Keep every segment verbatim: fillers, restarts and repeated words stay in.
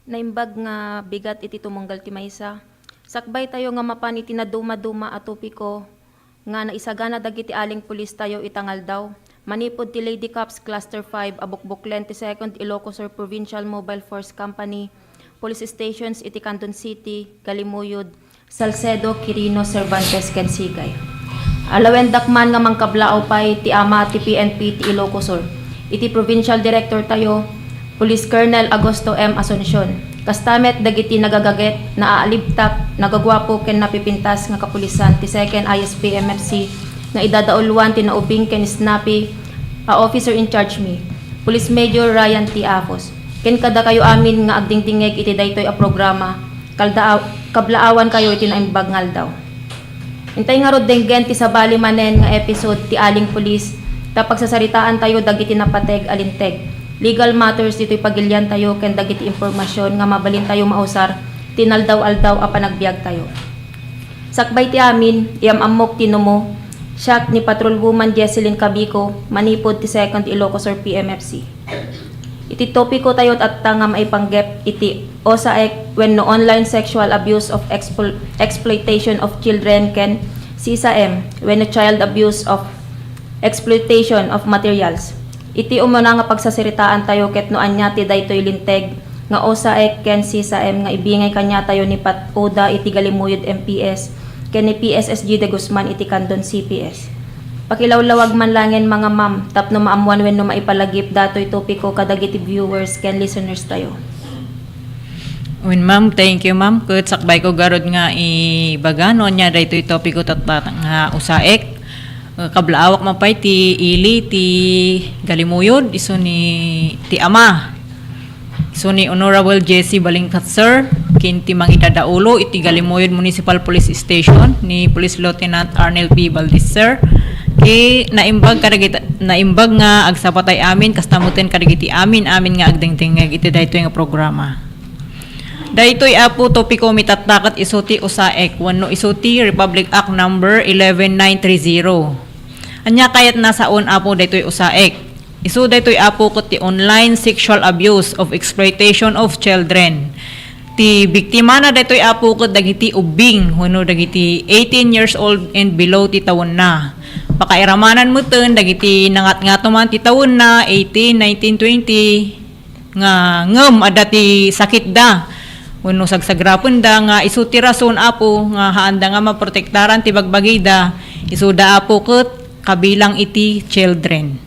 Naimbag nga bigat iti tumunggal ti maysa. Sakbaytayo nga mapan iti nadumaduma a topiko nga naisagana dagiti aling pulis tayo ita nga aldaw. Manipud ti Lady Cops Cluster five a bukbuklen ti Second Ilocos Sur Provincial Mobile Force Company, police stations iti Candon City, Galimuyod, Salcedo, Quirino, Cervantes, ken Sigay. Alawendak man nga mangkablaaw pay ti ama ti P N P ti Ilocos Sur, iti Provincial Director tayo, Police Colonel Augusto M. Asuncion. Kasta met dagiti nagagaget, naaalibtak, nagaguapo ken napipintas nga kapulisan ti Second I S P M F C nga idadauluan ti naubing ken snappy a officer in charge mi, Police Major Ryan T. Afos, ken kadakayo amin nga agdingdingngeg iti daytoy a programa, kalda-, kablaawankayo iti naimbag nga aldaw. Intay ngarud denggen ti sabali manen nga episode ti Aling Pulis ta pagsasaritaantayo dagiti napateg a linteg, legal matters ditoy pagiliantayo ken dagiti impormasion nga mabalintayo mausar ti naldaw-aldaw a panagbiagtayo. Sakbay ti amin, iam-ammok ti numo, siak ni Patrol Woman Jesselyn Cabico, manipud ti Second Ilocos Sur P M F C. Iti topiko tayo tatta nga maipanggep iti OSAEC wenno Online Sexual Abuse of Explo-, Exploitation of Children ken CSAM wenno Child Abuse of Exploitation of Materials. Iti umuna nga pagsasaritaan tayo ket no ania ti daytoy linteg nga OSAEC ken CSAM nga ibingay kaniatayo ni Pat Oda iti Galimuyod M P S ken ni P S S G de Guzman iti Candon C P S. Pakilawlawag man langen, mga ma'am, tapno maammuan wenno maipalagip datoy topiko kadagiti viewers ken listeners tayo. Wen, ma'am, thank you, ma'am. Ket sakbayko garud nga ibaga no ania daytoy topiko tatta nga OSAEC. Eh, kablaawak man pay ti ili ti Galimuyod, isu ni ti ama. Isu ni Honorable Jesse Balingkat, sir, ken ti mangidadaulo iti Galimuyod Municipal Police Station ni Police Lieutenant Arnel P. Valdez, sir. Ket naimbag kadagita-, naimbag nga agsapatay amin, kasta metten kadagiti amin-amin nga agdengdengngeg iti daytoy nga programa. Daytoy, Apo, topiko mi tatta ket isu ti OSAEC wenno isu ti Republic Act Number eleven nine three zero. Ania kayatna saon, Apo, daytoy OSAEC? Isu daytoy, Apo, ket ti Online Sexual Abuse of Exploitation of Children. Ti biktimana daytoy, Apo, ket dagiti ubbing wenno dagiti eighteen years old and below ti tawenna. Pakairamanan metten dagiti nangatngato man ti tawenna, eighteen, nineteen, twenty, nga ngem adda ti sakitda wenno sagsagrapenda, nga isu ti rason, Apo, nga haanda nga maprotektaran ti bagbagida, isuda, Apo, ket kabilang iti children.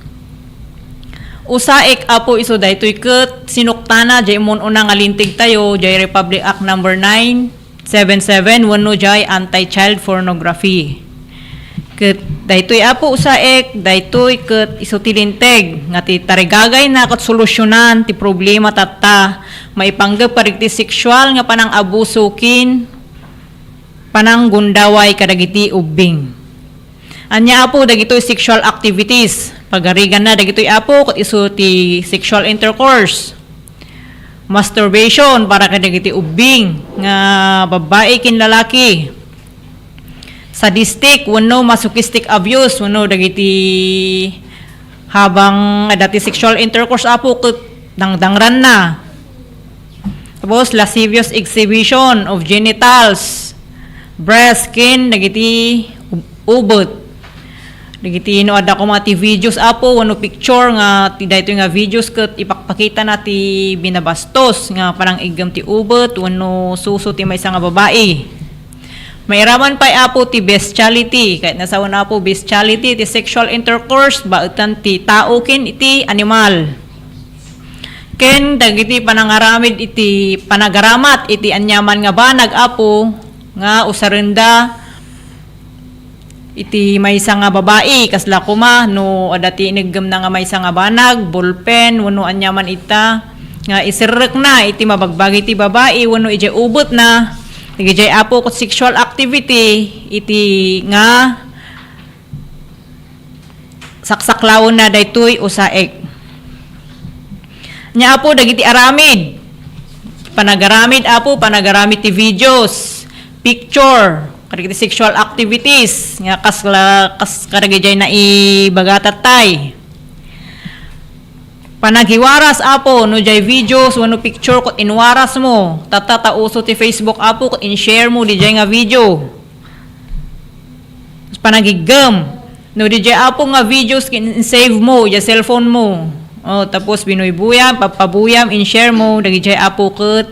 OSAEC, Apo, isu daytoy ket sinuktana jay immun-una nga lintegtayo, jay Republic Act Number nine seven seven wenno jay anti-child pornography. Ket daytoy, Apo, OSAEC, daytoy ket isu ti linteg nga ti tarigagayna ket solusionan ti problema tatta maipanggep kadagiti sexual nga panangabuso ken pananggundaway kadagiti ubbing. Ania, Apo, dagitoy sexual activities? Pagariganna dagitoy, Apo, ket isu ti sexual intercourse, masturbation para kadagiti ubbing nga babbai ken lalaki, sadistic wenno masochistic abuse wenno dagiti habang adda ti sexual intercourse, Apo, ket dangdangranna. Tapos, lascivious exhibition of genitals, breast, ken dagiti ub-, ubet. Dagiti no adda koma ti videos, Apo, wenno picture nga ti daytoy nga videos ket ipakpakitana ti binabastos nga panangiggem ti ubet wenno suso ti maysa nga babai. Mairaman pay, Apo, ti bestiality. Kayatna saon, Apo, bestiality ti sexual intercourse baetan ti tao ken iti animal. Ken dagiti panangaramid iti panagaramat iti aniaman nga banag, Apo, nga usarenda iti maysa nga babai, kasla koma no adda ti iniggemna nga maysa nga banag, ballpen, wenno aniaman ita nga iserrekna iti mabagbagi ti babai wenno idiay ubetna, dagijay, Apo, ket sexual activity iti nga saksaklawenna daytoy OSAEC. Nia, Apo, dagiti aramid. Panagaramid, Apo, panagaramid ti videos, picture, kadagiti sexual activities nga kas, kas kadagijay naibagatattay. Panagiwaras, Apo, no jay videos wenno picture ket inwarasmo, tatta ta uso ti Facebook, Apo, ket in-sharemo dijay nga video. Panagiggem, no dijay, Apo, nga videos ket in-savemo ijay cellphonemo. O, tapos binuybuyam, papabuyam, in-sharemo, dagijay, Apo, ket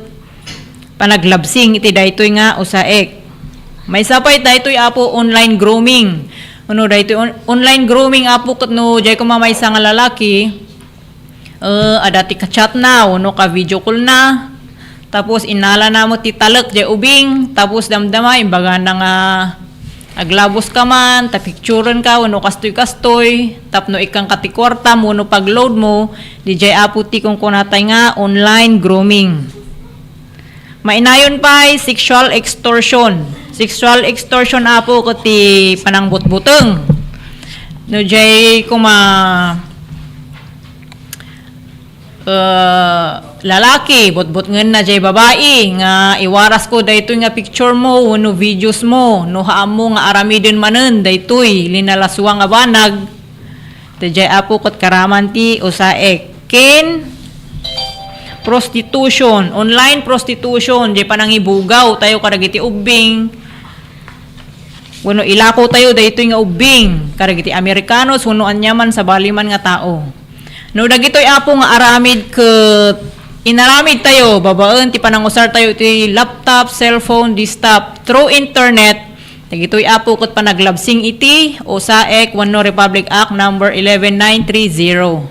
panaglabsing iti daytoy nga usaek. Maysa pay daytoy, Apo, online grooming. Wenno daytoy on-, online grooming, Apo, ket no jay koma maysa nga lalaki, eh, adda ti ka-chatna wenno ka-video callna. Tapos innalana met ti talek jay ubing. Tapos damdama, imbagana nga aglaboska man, ta picturenka wenno kastoy-kastoy. Tapno ikkanka ti kuartam wenno pagloadmo, dijay, Apo, ti kunkunatay nga online grooming. Mainayon pay, sexual extortion. Sexual extortion, Apo, ket ti panangbutbuteng. No jay koma, eh, lalaki, butbutngenna jay babai nga iwarasko daytoy nga picturemo wenno videosmo, no haanmo nga aramiden manen daytoy linalaswa nga banag, Dayjay, Apo, ket karaman ti usaek ken prostitution, online prostitution, jay panangibugaw tayo kadagiti ubbing. Wenno ilako tayo daytoy nga ubbing kadagiti Amerikanos wenno aniaman sabali man nga tao. No dagitoy, Apo, nga aramid ket inaramid tayo babaen ti panangusar tayo iti laptop, cellphone, desktop, through internet, Dagitoy, Apo, ket panaglabsing iti usaek wenno Republic Act Number eleven nine three zero.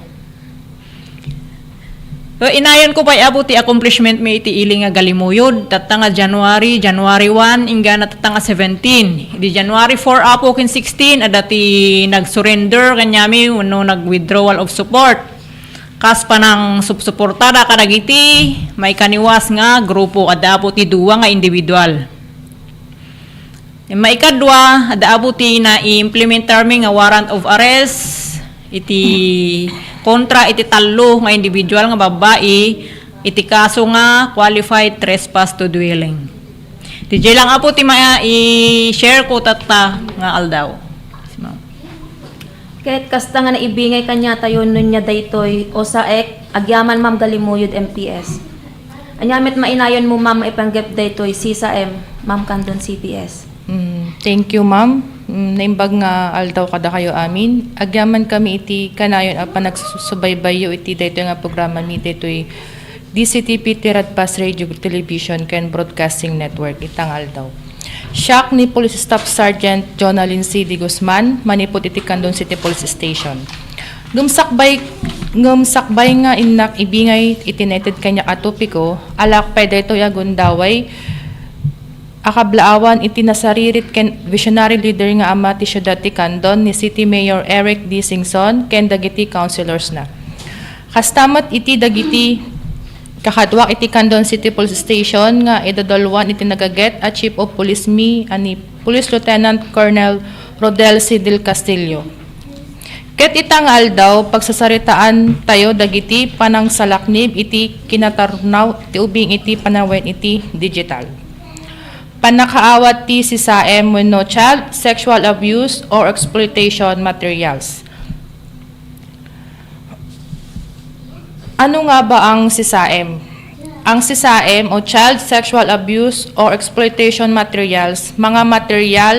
Ket inayon ko pay, Apo, ti accomplishment mi iti ili nga galimuyod, tatta nga January, January one, inggana tatta nga seventeen. Idi January four, Apo, ken sixteen, adda ti nag-surrender kaniami wenno nag-withdrawal of support. Kas panang supsuportada kadagiti maikaniwas nga grupo, adda, Apo, ti dua nga individual. Maikadua, adda, Apo, ti naimplementarmi nga warrant of arrest iti kontra iti tallo nga individual nga babbai iti kaso nga qualified trespass to dwelling. Dayjay lang, Apo, ti mai-share ko tatta nga aldaw. Ket kasta nga naibingay kaniatayo no nia daytoy, usaek, agyaman Ma'am Galimuyod, M P S. Ania met mainayonmo, Ma'am, maipanggep daytoy, Sisa M, Ma'am Candon, C P S? Mm, thank you, Ma'am. Mm, naimbag nga aldaw kadakayo amin. Agyaman kami iti kanayon a panagsusubaybayyo iti daytoy nga programa mi daytoy D C T P ti Radpas Radio, Television, ken Broadcasting Network ita nga aldaw. Siak ni Police Staff Sergeant Jonalyn C. De Guzman, manipud iti Candon City Police Station. Ngem sakbay, ngem sakbay nga innak ibingay iti naited kaniak a topiko, alaek pay daytoy a gundaway a kablaawan iti nasaririt ken visionary leader nga ama ti siudad ti Candon ni City Mayor Eric D. Singson ken dagiti councilors na. Kasta met iti dagiti kakaduak iti Candon City Police Station nga idadalwan iti nagaget a Chief of Police mi a ni Police Lieutenant Colonel Rodel C. Del Castillo. Ket ita nga aldaw, pagsasaritaan tayo dagiti panangsalaknib iti kinatarnaw ti ubing iti panawen iti digital. Pannakaawat ti sisaem wenno child sexual abuse or exploitation materials. Ano nga ba ang sisaem? Ang sisaem o child sexual abuse or exploitation materials, mga material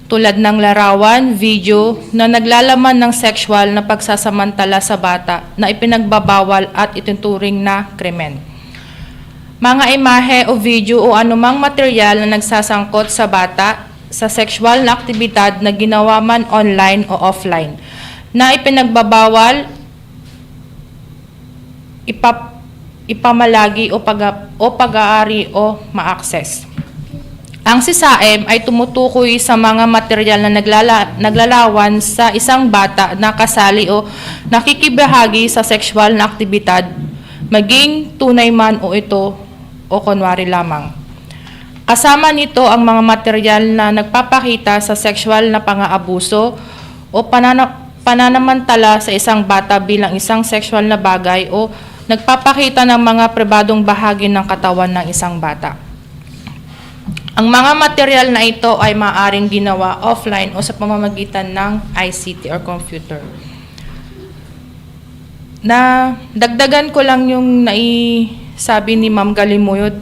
tulad ng larawan, video na naglalaman ng sexual na pagsasamantala sa bata na ipinagbabawal at itinuturing na krimen. Mga imahe o video o anumang material na nagsasangkot sa bata sa sexual na aktibidad na ginawa man online o offline na ipinagbabawal, ipap-, ipamalagi o paga-, o pag-aari o ma-access. Ang sisaem ay tumutukoy sa mga material na naglala-, naglalawan sa isang bata na kasali o nakikibahagi sa sexual na aktibidad, maging tunay man o ito o kunwari lamang. Kasama nito ang mga material na nagpapakita sa sexual na pangaabuso o panana-, pananamantala sa isang bata bilang isang sexual na bagay o nagpapakita ng mga pribadong bahagi ng katawan ng isang bata. Ang mga material na ito ay maaaring ginawa offline o sa pamamagitan ng I C T or computer. Na dagdagan ko lang yung naisabi ni Ma'am Galimuyod,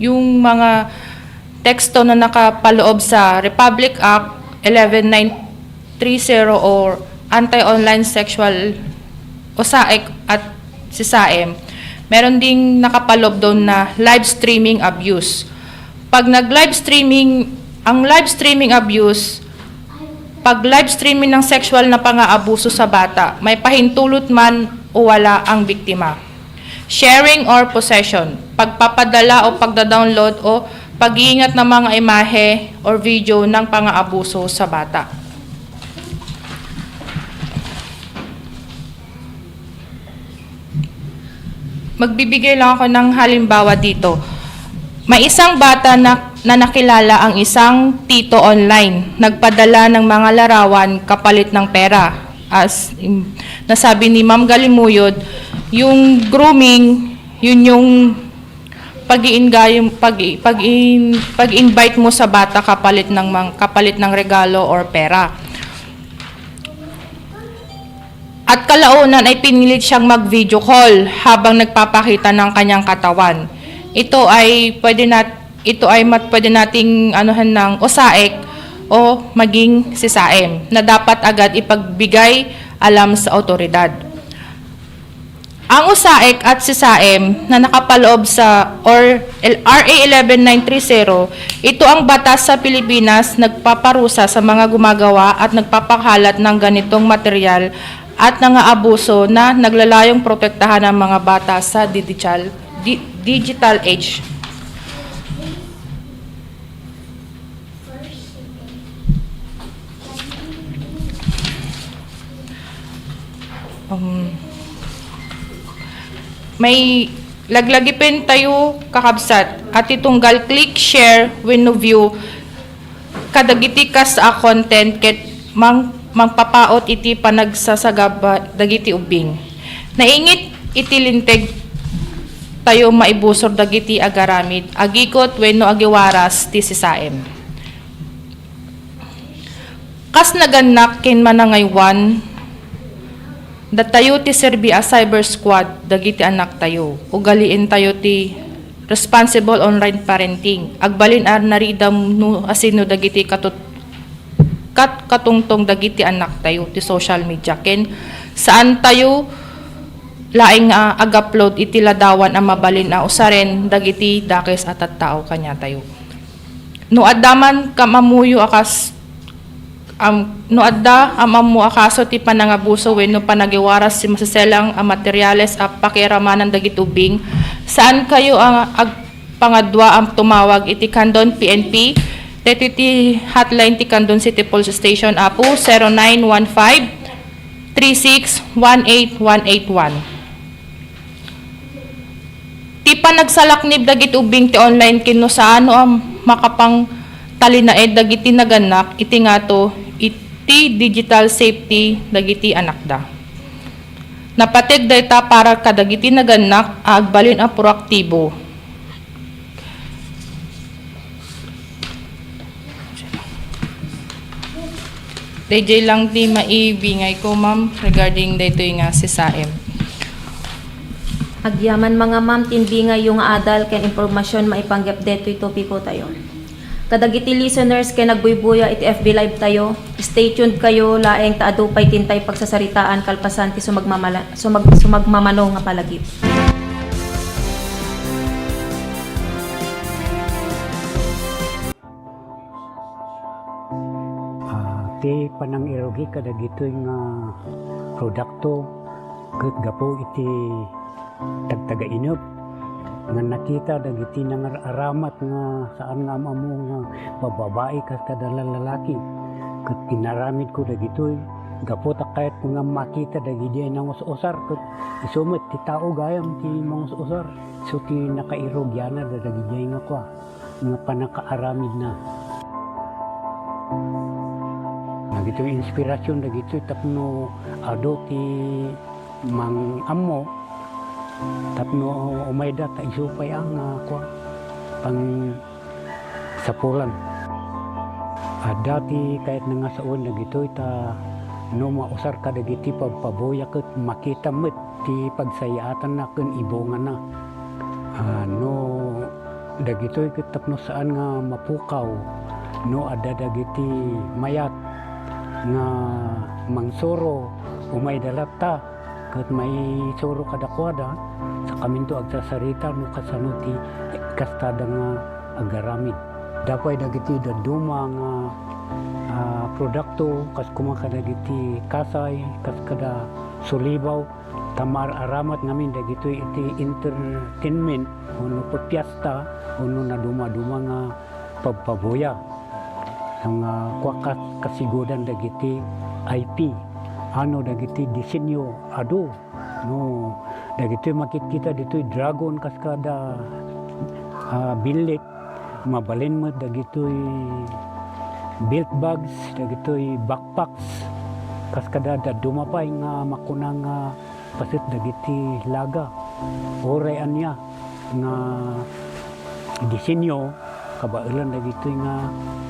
yung mga teksto na nakapaloob sa Republic Act eleven nine three zero or Anti-Online Sexual, OSAEC at SISAEM. Meron ding nakapaloob doon na live streaming abuse. Pag nag-live streaming, ang live streaming abuse, pag live streaming ng sexual na pang-aabuso sa bata, may pahintulot man o wala ang biktima. Sharing or possession, pagpapadala o pagda-download o pag-iingat ng mga imahe or video ng pang-aabuso sa bata. Magbibigay lang ako ng halimbawa dito. May isang bata na, na nakilala ang isang tito online. Nagpadala ng mga larawan kapalit ng pera. As in, nasabi ni Ma'am Galimuyod, yung grooming, yun yung pag-iingayong, pag, pag, pag-invite mo sa bata kapalit ng mang, kapalit ng regalo or pera. At kalaunan ay pinilit siyang mag-video call habang nagpapakita ng kanyang katawan. Ito ay pwede nat-, ito ay mat-, pwede nating anuhan ng OSAEC o maging SISAEM na dapat agad ipagbigay alam sa awtoridad. Ang OSAEC at SISAEM na nakapaloob sa or el-, R A eleven nine three zero, ito ang batas sa Pilipinas nagpaparusa sa mga gumagawa at nagpapakalat ng ganitong material at nangaabuso na naglalayong protektahan ang mga bata sa digital, di-, digital age. Um, may laglagipen tayo, kakabsat, a ti tunggal click, share, wenno view kadagiti kas a content ket mang-, mangpapaut iti panagsasagaba dagiti ubbing. Nainget iti linteg tayo maibusor dagiti agaramid, agikot wenno agiwaras ti SISAEM. Kas nagannak ken manangaywan, datayo ti serbi a cyber squad dagiti anaktayo. Ugalientayo ti responsible online parenting. Agbalin a naridam no asino dagiti katut-, kat-, katungtong dagiti anaktayo ti social media ken saantayo laeng nga ag-upload iti ladawan a mabalin a usaren dagiti dakes a tattao kaniatayo. No adda man kam-ammoyo a kas-, am-, no adda am-ammo a kaso ti panangabuso wenno panagiwaras ti maseselang a materiales a pakiaramanan dagiti ubbing, saankayo a agpangadua a tumawag iti Candon P N P, daytoy ti hotline ti Candon City Police Station, Apo, zero nine one five, three six one eight one eight one. Ti panagsalaknib dagiti ubbing ti online ken no saano a makapangtalinaed dagiti nagannak iti ngato iti digital safety dagiti anakda. Napateg dayta para kadagiti nagannak a agbalin a proaktibo. Daydiay lang ti maibingay ko, ma'am, regarding daytoy nga SISAEM. Agyaman, mga ma'am, ti imbingayyo nga adal ken impormasyon maipanggep daytoy topiko tayo. Kadagiti listeners ken nagbuybuya iti F B Live tayo, stay tuned kayo laeng ta adu pay ti intay pagsasaritaan kalpasan ti sumagmamala-, sumag-, sumagmamano nga palagip. Ah, ti panangirugi kadagitoy nga produkto ket gapu iti tagtagainep nga nakita dagiti nangar-aramat nga saan nga am-ammo nga babbabai kas kada lalaki. Ket inaramidko dagitoy gapu ta kayatko nga makita dagiti nangus-usar ket isu met ti tao gayam ti mangus-usar. Isu ti nakairugianna dagiti nga kua. nga panakaaramidna. Dagitoy inspirasyon dagitoy tapno adu ti mang-ammo tapno umayda ta isu pay a nga kua pangsapulan. Adda ti kayatna nga sawen dagitoy ta no mausar kadagiti pagpabuya ket makita met ti pagsayaatanna ken ibungana. Ah, no dagitoy ket tapno saan nga mapukaw, no adda dagiti mayat nga mangsuro, umayda latta ket maisuro kadakuada, sakaminto agsasarita no kasano ti kastada nga agaramid. Adda pay dagiti dadduma nga, ah, produkto, kas koma kadagiti kasay, kas kada sulibaw, ta maar-aramat ngamin dagitoy iti entertainment, wenno piesta, wenno nadumaduma nga pagpabuya. Nga kua kas-, kasigudan dagiti I P, ano dagiti disenyo, adu, no, dagitoy makitkita ditoy dragon kas kada, ah, billit, mabalin met dagitoy belt bags, dagitoy backpacks, kas kada dadduma pay nga makuna nga paset dagiti laga, uray ania nga disenyo, kabaelan dagitoy nga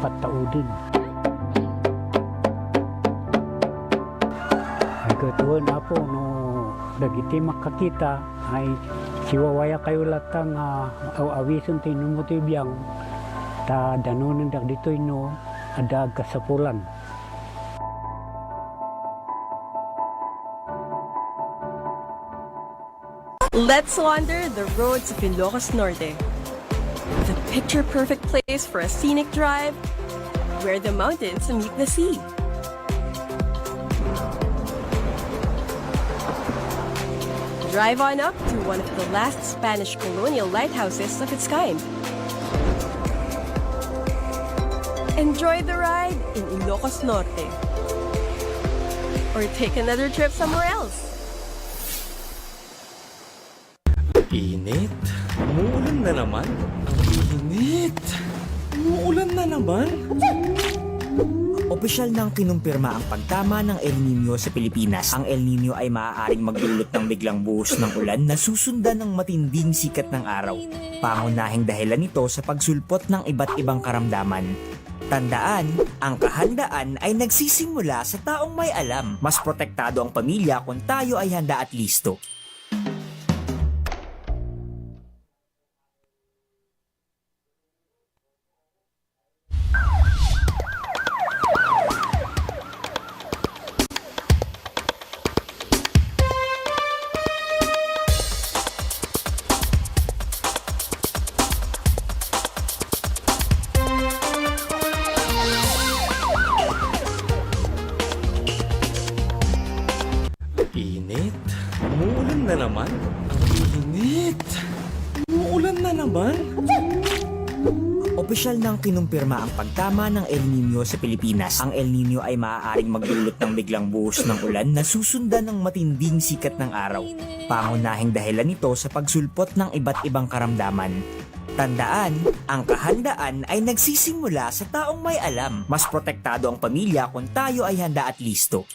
pattauden. Ay, ket wen, Apo, no dagiti makakita, ay siwawayakayo latta nga aw-awisen ti inummo ti biang, ta danonen dagitoy no adda agkasapulan. Let's wander the roads of Ilocos Norte. The picture-perfect place for a scenic drive, where the mountains meet the sea. Drive on up to one of the last Spanish colonial lighthouses of its kind. Enjoy the ride in Ilocos Norte. Or take another trip somewhere else. Init. Umuulan na naman. Init. Umuulan na naman. Opisyal nang kinumpirma ang pagtama ng El Niño sa Pilipinas. Ang El Niño ay maaaring magdulot ng biglang buhos ng ulan na susundan ng matinding sikat ng araw. Pangunahing dahilan nito sa pagsulpot ng iba't ibang karamdaman. Tandaan, ang kahandaan ay nagsisimula sa taong may alam. Mas protektado ang pamilya kung tayo ay handa at listo. Init. Umuulan na naman. Init. Umuulan na naman. Opisyal nang kinumpirma ang pagtama ng El Niño sa Pilipinas. Ang El Niño ay maaaring magdulot ng biglang buhos ng ulan na susundan ng matinding sikat ng araw. Pangunahing dahilan nito sa pagsulpot ng iba't ibang karamdaman. Tandaan, ang kahandaan ay nagsisimula sa taong may alam. Mas protektado ang pamilya kung tayo ay handa at listo.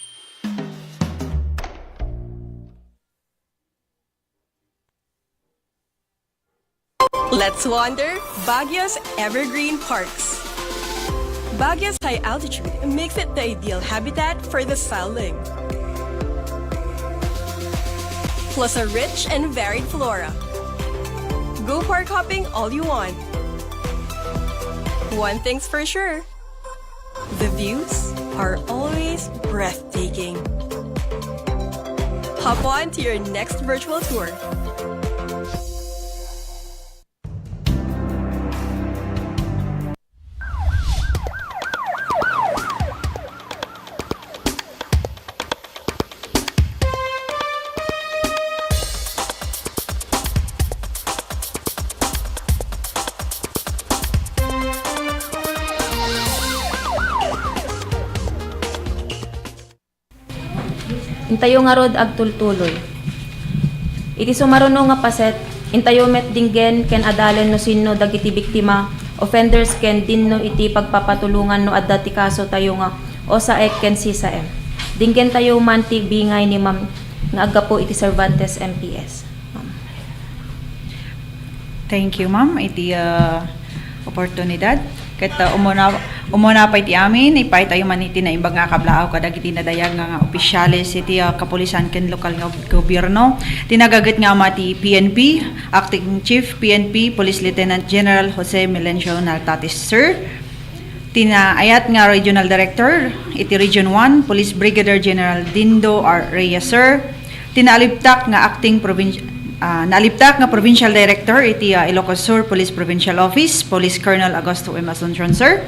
Let's wander Baguio's evergreen parks. Baguio's high altitude makes it the ideal habitat for the silent, plus a rich and varied flora. Go park hopping all you want. One thing's for sure, the views are always breathtaking. Hop on to your next virtual tour. Intayo ngarud agtultuloy. Iti sumaruno nga paset, intayo met dinggen ken adalen no sinno dagiti biktima, offenders ken dinno iti pagpapatulongan no adda ti kasotayo nga OSAEC ken SISA-M. Dinggentayo man ti bingay ni Ma'am nga aggapu iti Cervantes M P S. Ma'am. Thank you, ma'am, iti, ah, oportunidad. Ket, uh, umuna, umuna pay ti amin, ipaytayo man iti naimbag nga kablaaw kadagiti nadayag nga, nga opisyales iti, uh, kapulisan ken lokal nga gobyerno. Ti nagaget nga ama ti P N P, Acting Chief P N P, Police Lieutenant General Jose Melencio Naltatis, sir. Ti naayat nga Regional Director iti Region one, Police Brigadier General Dindo R. Reyes, sir. Ti naalibtak nga acting provin-, ah, naalibtak nga Provincial Director iti, ah, Ilocos Sur Police Provincial Office, Police Colonel Augusto M. Asuncion, sir.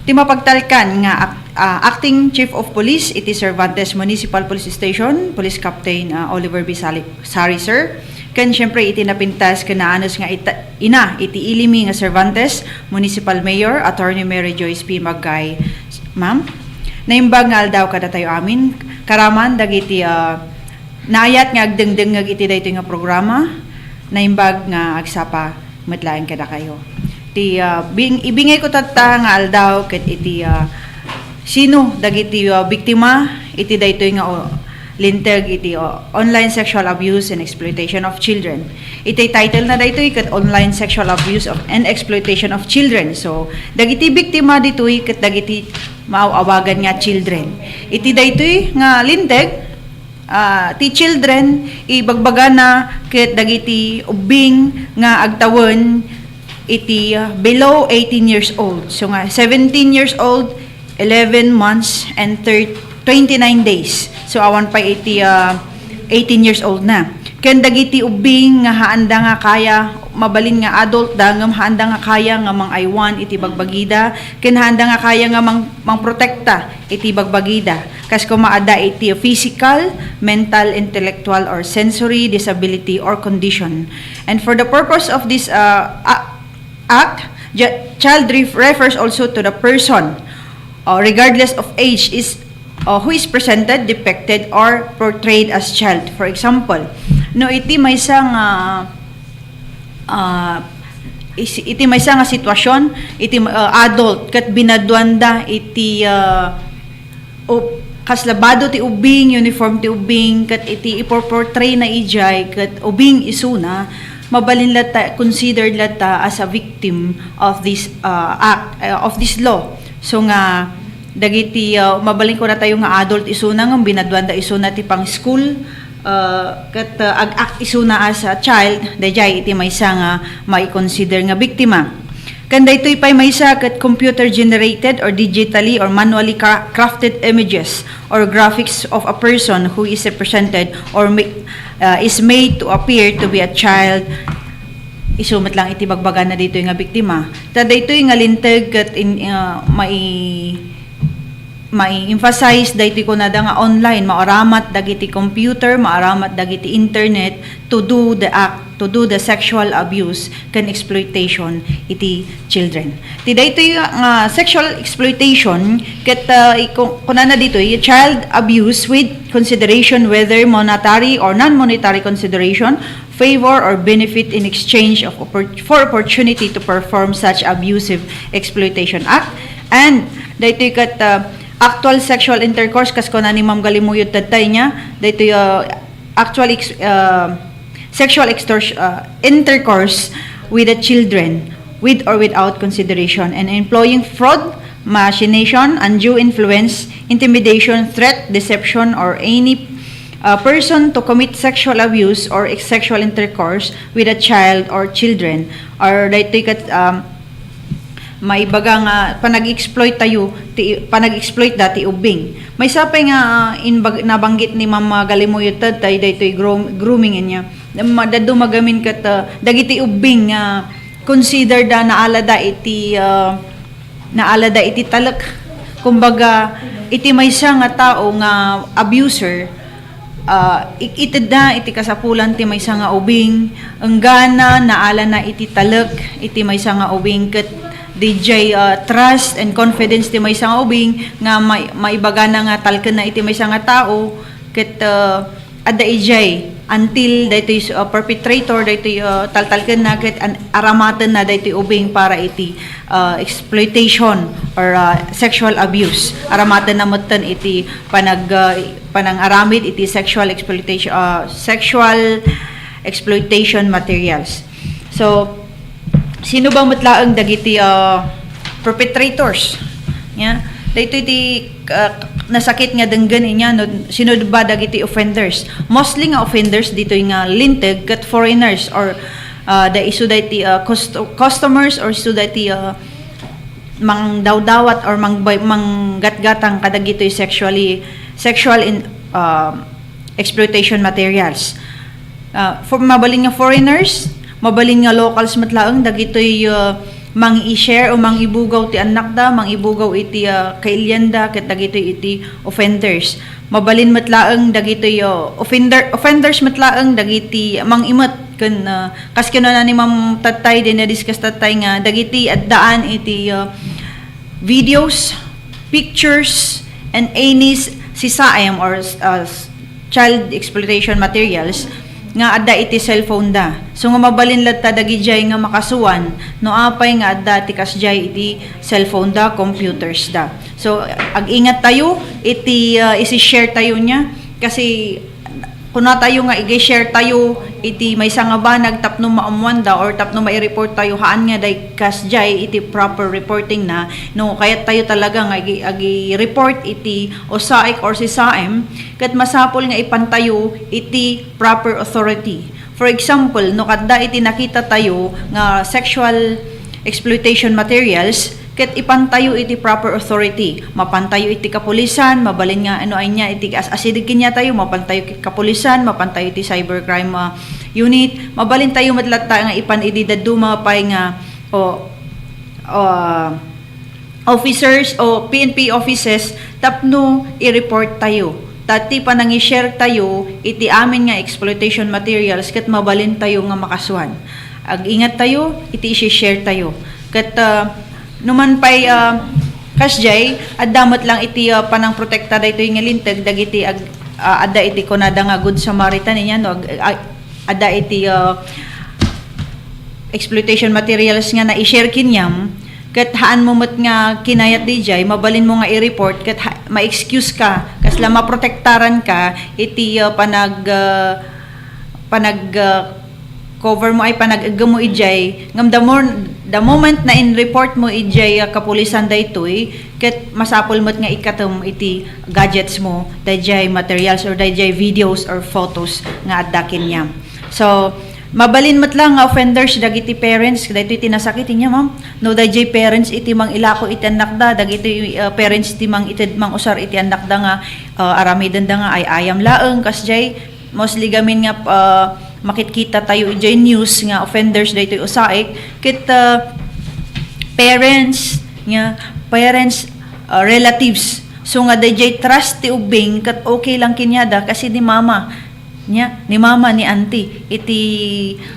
Ti mapagtalkan nga ak-, ah, Acting Chief of Police iti Cervantes Municipal Police Station, Police Captain, ah, Oliver B. Sali-, Sari, sir. Ken, siyempre, iti napintas ken naanus nga ita-, ina iti Ilimi nga Cervantes, Municipal Mayor, Attorney Mary Joyce P. Maggay, ma'am. Naimbag nga aldaw kadatayo amin, karaman dagiti, ah, naayat nga agdengdengngeg iti daytoy nga programa, naimbag nga agsapa met laeng kadakayo. Ti, ah, bing-, ibingayko tatta nga aldaw ket iti, ah, sino dagiti, ah, biktima iti daytoy nga, o, linteg iti, o, online sexual abuse and exploitation of children. Iti title na daytoy ket online sexual abuse of, and exploitation of children. So, dagiti biktima ditoy ket dagiti maaw-awagan nga children. Iti daytoy nga linteg, ah, ti children, ibagbagana ket dagiti ubbing nga agtawen iti, ah, below eighteen years old. So nga, seventeen years old, eleven months, and thir-, twenty-nine days. So, awan pay iti, ah, eighteen years old na. Ken dagiti ubbing nga haanda nga kaya, mabalin nga adult da, ngem haanda nga kaya nga mangaywan iti bagbagida, ken haanda nga kaya nga mang-, mangprotekta iti bagbagida. Kas koma adda iti physical, mental, intellectual, or sensory disability or condition. And for the purpose of this, uh, a-, act, ja-, child ref-, refers also to the person, uh, regardless of age, is, uh, who is presented, depicted, or portrayed as child. For example, no, iti maysa nga, uh, is-, iti maysa nga sitwasyon, iti, uh, adult, ket binaduanda iti, uh, o kasla bado ti ubbing, uniform ti ubbing, ket iti iporportray na idiay, ket ubbing isuna, mabalin latta, considered latta as a victim of this, uh, act, uh, of this law. So nga, dagiti, uh, mabalin ko na tayo nga adult isuna, nga binaduan da isuna ti pang-school, uh, ket, uh, ag-act isuna as a child, daydiay iti maysa nga mai-consider nga biktima. Ken daytoy pay maysa ket computer-generated or digitally or manually cra-, crafted images or graphics of a person who is represented or ma-, uh, is made to appear to be a child. Isu met lang iti bagbagana daytoy nga biktima. Ta daytoy nga linteg ket in, uh, mai-, mai-emphasize daytoy kunada nga online, maaramat dagiti computer, maaramat dagiti internet to do the act, to do the sexual abuse ken exploitation iti children. Ti daytoy nga sexual exploitation ket, ah, iku-, kunana ditoy, child abuse with consideration, whether monetary or non-monetary consideration, favor or benefit in exchange of oppor-, for opportunity to perform such abusive exploitation act. And daytoy ket, ah, actual sexual intercourse, kas kuna ni Ma'am Galimuyod tattay niya, daytoy, ah, actual ex-, ah, sexual extors-, ah, intercourse with the children, with or without consideration, and employing fraud, machination, undue influence, intimidation, threat, deception, or any, uh, person to commit sexual abuse or ex-, sexual intercourse with a child or children, or daytoy ket, um, maibaga nga panag-exploit tayo, ti, panag-exploit da ti ubbing. Maysa pay nga, uh, inbag-, nabanggit ni Ma'am Galimuyod tattay daytoy groom-, grooming niya. Madaduma gamin ket, uh, dagiti ubbing nga consider da naalada iti, uh, naalada iti talek. Kumbaga, iti maysa nga tao nga abuser, ah, ik-, itedna iti kasapulan ti maysa nga ubing, enggana naalana iti talek iti maysa nga ubing, ket didiay, ah, trust and confidence ti maysa nga ubing nga mai-, maibagana nga talkenna iti maysa nga tao, ket, ah, adda idiay until daytoy, uh, perpetrator, daytoy, uh, taltalkenna ket an-, aramatenna daytoy ubing para iti, uh, exploitation or, uh, sexual abuse. Aramatenna metten iti panag-, uh, panangaramid iti sexual exploitation, uh, sexual exploitation materials. So, sino ba met laeng dagiti, uh, perpetrators. Nya, daytoy ti, ah, nasakit nga denggen inya no sino ba dagiti offenders. Mostly nga offenders ditoy nga linteg ket foreigners or, ah, da isu daytoy, ah, cust-, customers or isu daytoy, ah, mangdawdawat or mangbay-, manggatgatang kadagitoy sexually, sexual in, ah, exploitation materials. Ah, for, mabalin nga foreigners, mabalin nga locals met laeng dagitoy, ah, mang-i-share o mangibugaw ti annakda, mangibugaw iti, ah, kailianda ket dagitoy iti offenders. Mabalin met laeng dagitoy, ah, offender, offenders met laeng dagiti mang-imet ken, ah, kas kinuna ni Ma'am Tatay, di na-discuss Tatay nga dagiti addaan iti, ah, videos, pictures, and any s-, sisaem or, uh, s-, child exploitation materials nga adda iti cellphone da. So nga mabalin latta dagidiay nga makasuan no apay nga adda ti kasdiay iti cellphone da, computers da. So ag-ingat tayo iti, uh, isi-share tayo niya kasi kuna tayo nga igi-share tayo iti maysa nga banag tapno maammuanda or tapno mai-report tayo, haan nga day kasdiay iti proper reporting na. No, kayat tayo talaga nga agi-, agi-report iti OSAIC or sisaem, ket masapul nga ipan tayo iti proper authority. For example, no kadda iti nakita tayo nga sexual exploitation materials, ket ipan tayo iti proper authority. Mapan tayo iti kapulisan, mabalin nga ano ay niya iti as-, asideg kaniatayo, mapan tayo iti kapulisan, mapan tayo iti cybercrime, ah, unit, mabalin tayo met latta nga ipan idi dadduma pay nga, o, ah, officers o P N P offices tapno i-report tayo. Ta ti panangi-share tayo iti amin nga exploitation materials ket mabalin tayo nga makasuan. Ag-ingat tayo iti isi-share tayo. Ket, ah, numan pay, ah, kasdiay, adda met lang iti, ah, panangprotekta daytoy nga linteg dagiti ag-, ah, adda iti kunada nga Good Samaritan, inya, no, ag-, ah, adda iti, ah, exploitation materials nga nai-share kaniam, ket haan mo met nga kinayat diay, mabalin mo nga i-report, ket ha-, ma-excuse ka, kasla maprotektaran ka iti, ah, panag-, ah, panag-, ah, cover mo ay panag-eggem mo idiay. Ngem the more, the moment na in-report mo idiay, ah, kapulisan daytoy, ket masapul met nga ikkatem iti gadgets mo, daydiay materials or daydiay videos or photos nga adda kaniam. So, mabalin met lang nga offenders dagiti parents, daytoy ti nasakit inya, ma'am. No, daydiay parents iti mangilako iti annakda, dagiti, uh, parents ti mangited, mangusar iti annakda nga, uh, aramidenda nga ay-ayam laeng, kasdiay, mostly gamin nga, uh, makitkita tayo idiay news nga offenders daytoy OSAIC, ket, uh, parents, nga, parents, uh, relatives. So nga daydiay trust ti ubing, ket okay lang kaniada, kasi ni mama, nya, ni mama, ni auntie, iti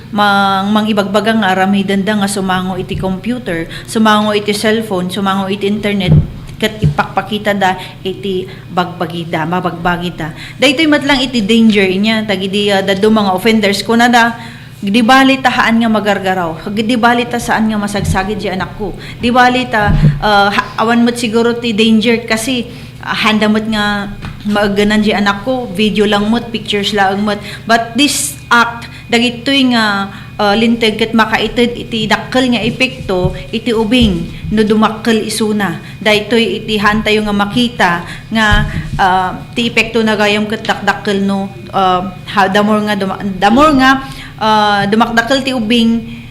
mang-, mangibagbaga nga aramidenda nga sumango iti computer, sumango iti cellphone, sumango iti internet, ket ipakpakitada iti bagbagida, mabagbagida. Daytoy met lang iti danger inya, dagidi, ah, dadduma nga offenders, kunada, di bali ta haan nga magargaraw, di bali ta saan nga masagsagid diay anakko, di bali ta, ah, ha-, awan met siguro ti danger kasi, ah, haanda met nga maeggenan diay anakko, video lang met, pictures laeng met. But this act, dagitoy nga, ah, linteg ket makaited iti dakkel nga epekto iti ubing no dumakkel isuna. Daytoy iti haantayo nga makita nga, ah, ti epektona gayam ket dakdakkel no, ah, ha, the more nga duma-, the more nga, ah, dumakdakkel ti ubing,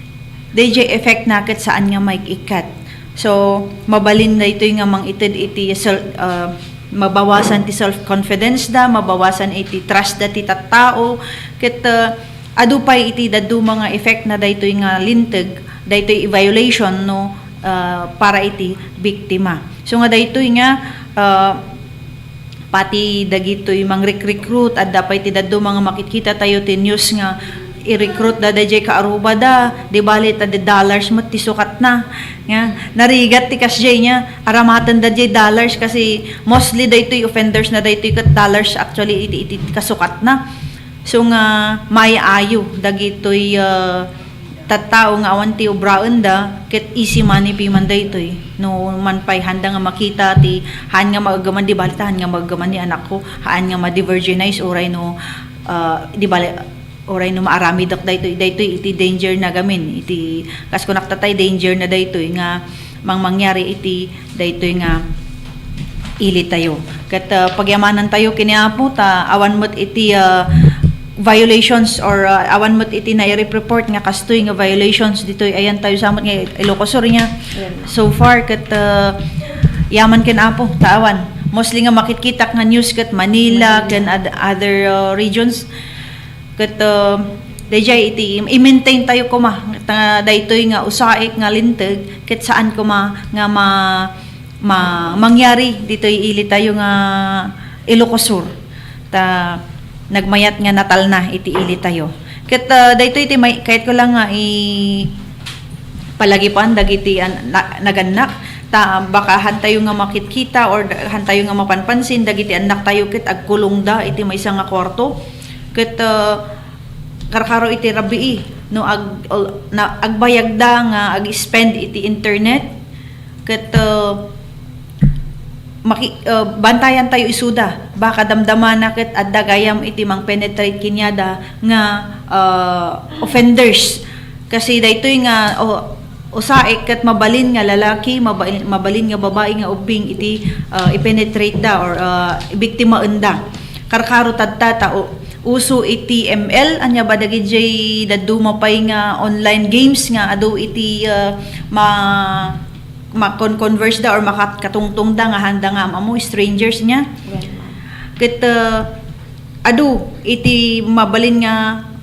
daydiay effect na ket saan nga maik-ikkat. So, mabalin daytoy nga mangited iti sel-, ah, mabawasan ti self-confidence da, mabawasan iti trust da ti tattao, ket, ah, adu pay iti dadduma nga effect na daytoy nga linteg, daytoy i-violation no, ah, para iti biktima. So nga daytoy nga, ah, pati dagitoy mangrik-recruit, adda pay ti dadduma nga makitkita tayo ti news nga i-recruit da dayjay kaarubada, di bali ta di dollars met ti sukatna. Nga, narigat ti kasjay nya, aramaten da jay dollars kasi mostly daytoy offenders na daytoy ket dollars actually iti, iti kasukatna. So nga, maayo dagitoy, ah, tattao nga awan ti ubraenda, ket easy money pay man daytoy. No man pay haanda nga makita ti, haan nga maeggeman, di bali ta haan nga maeggeman ni anakko, haan nga ma-devirginize, uray no, ah, di bali, uray no maaramidek daytoy, daytoy iti danger na gamin, iti, kas kunak tatay, danger na daytoy nga, mangmangyari iti daytoy nga ili tayo. Ket, ah, pagyamanan tayo ken ni Apo ta awan met iti, ah, violations or, ah, awan met iti nairep-report nga kastoy nga violations ditoy ayan tayo sa met nga Ilocos Sur nya. Ayan. So far ket, ah, yaman ken Apo ta awan. Mostly nga makitkitak nga news ket Manila, Manila. Ken ad-, other, ah, regions. Ket, ah, dayjay iti i-maintain tayo koma ta daytoy nga usaik nga linteg ket saan koma nga ma-, ma-, mangyari ditoy ili tayo nga Ilocos Sur. Ta nagmayat nga natalna iti ili tayo. Ket, ah, daytoy ti may, kayat ko lang nga i-, palagipan dagiti an-, na-, nagannak. Ta baka han tayo nga makitkita or da-, han tayo nga mapanpansin dagiti annak tayo ket agkulongda iti maysa nga kuarto. Ket, ah, karkaro iti rabii no ag-, ol-, na, agbayagda nga ag-spend iti internet. Ket, ah, maki-, ah, bantayan tayo isuda. Baka damdamana ket adda gayam iti mang-penetrate kaniada nga, ah, offenders. Kasi daytoy nga, o, usaek ket mabalin nga lalaki, maba-, mabalin nga babai nga ubbing iti, ah, i-penetrate da or, ah, ibiktimaen da. Karkaro tatta ta u-, uso iti M L, ania ba dagidiay dadduma pay nga online games nga adu iti, ah, ma-, makon-converse da or makat-, katungtong da nga handa nga am-amo, strangers nia. Well, ma'am. Ket, ah, adu iti mabalin nga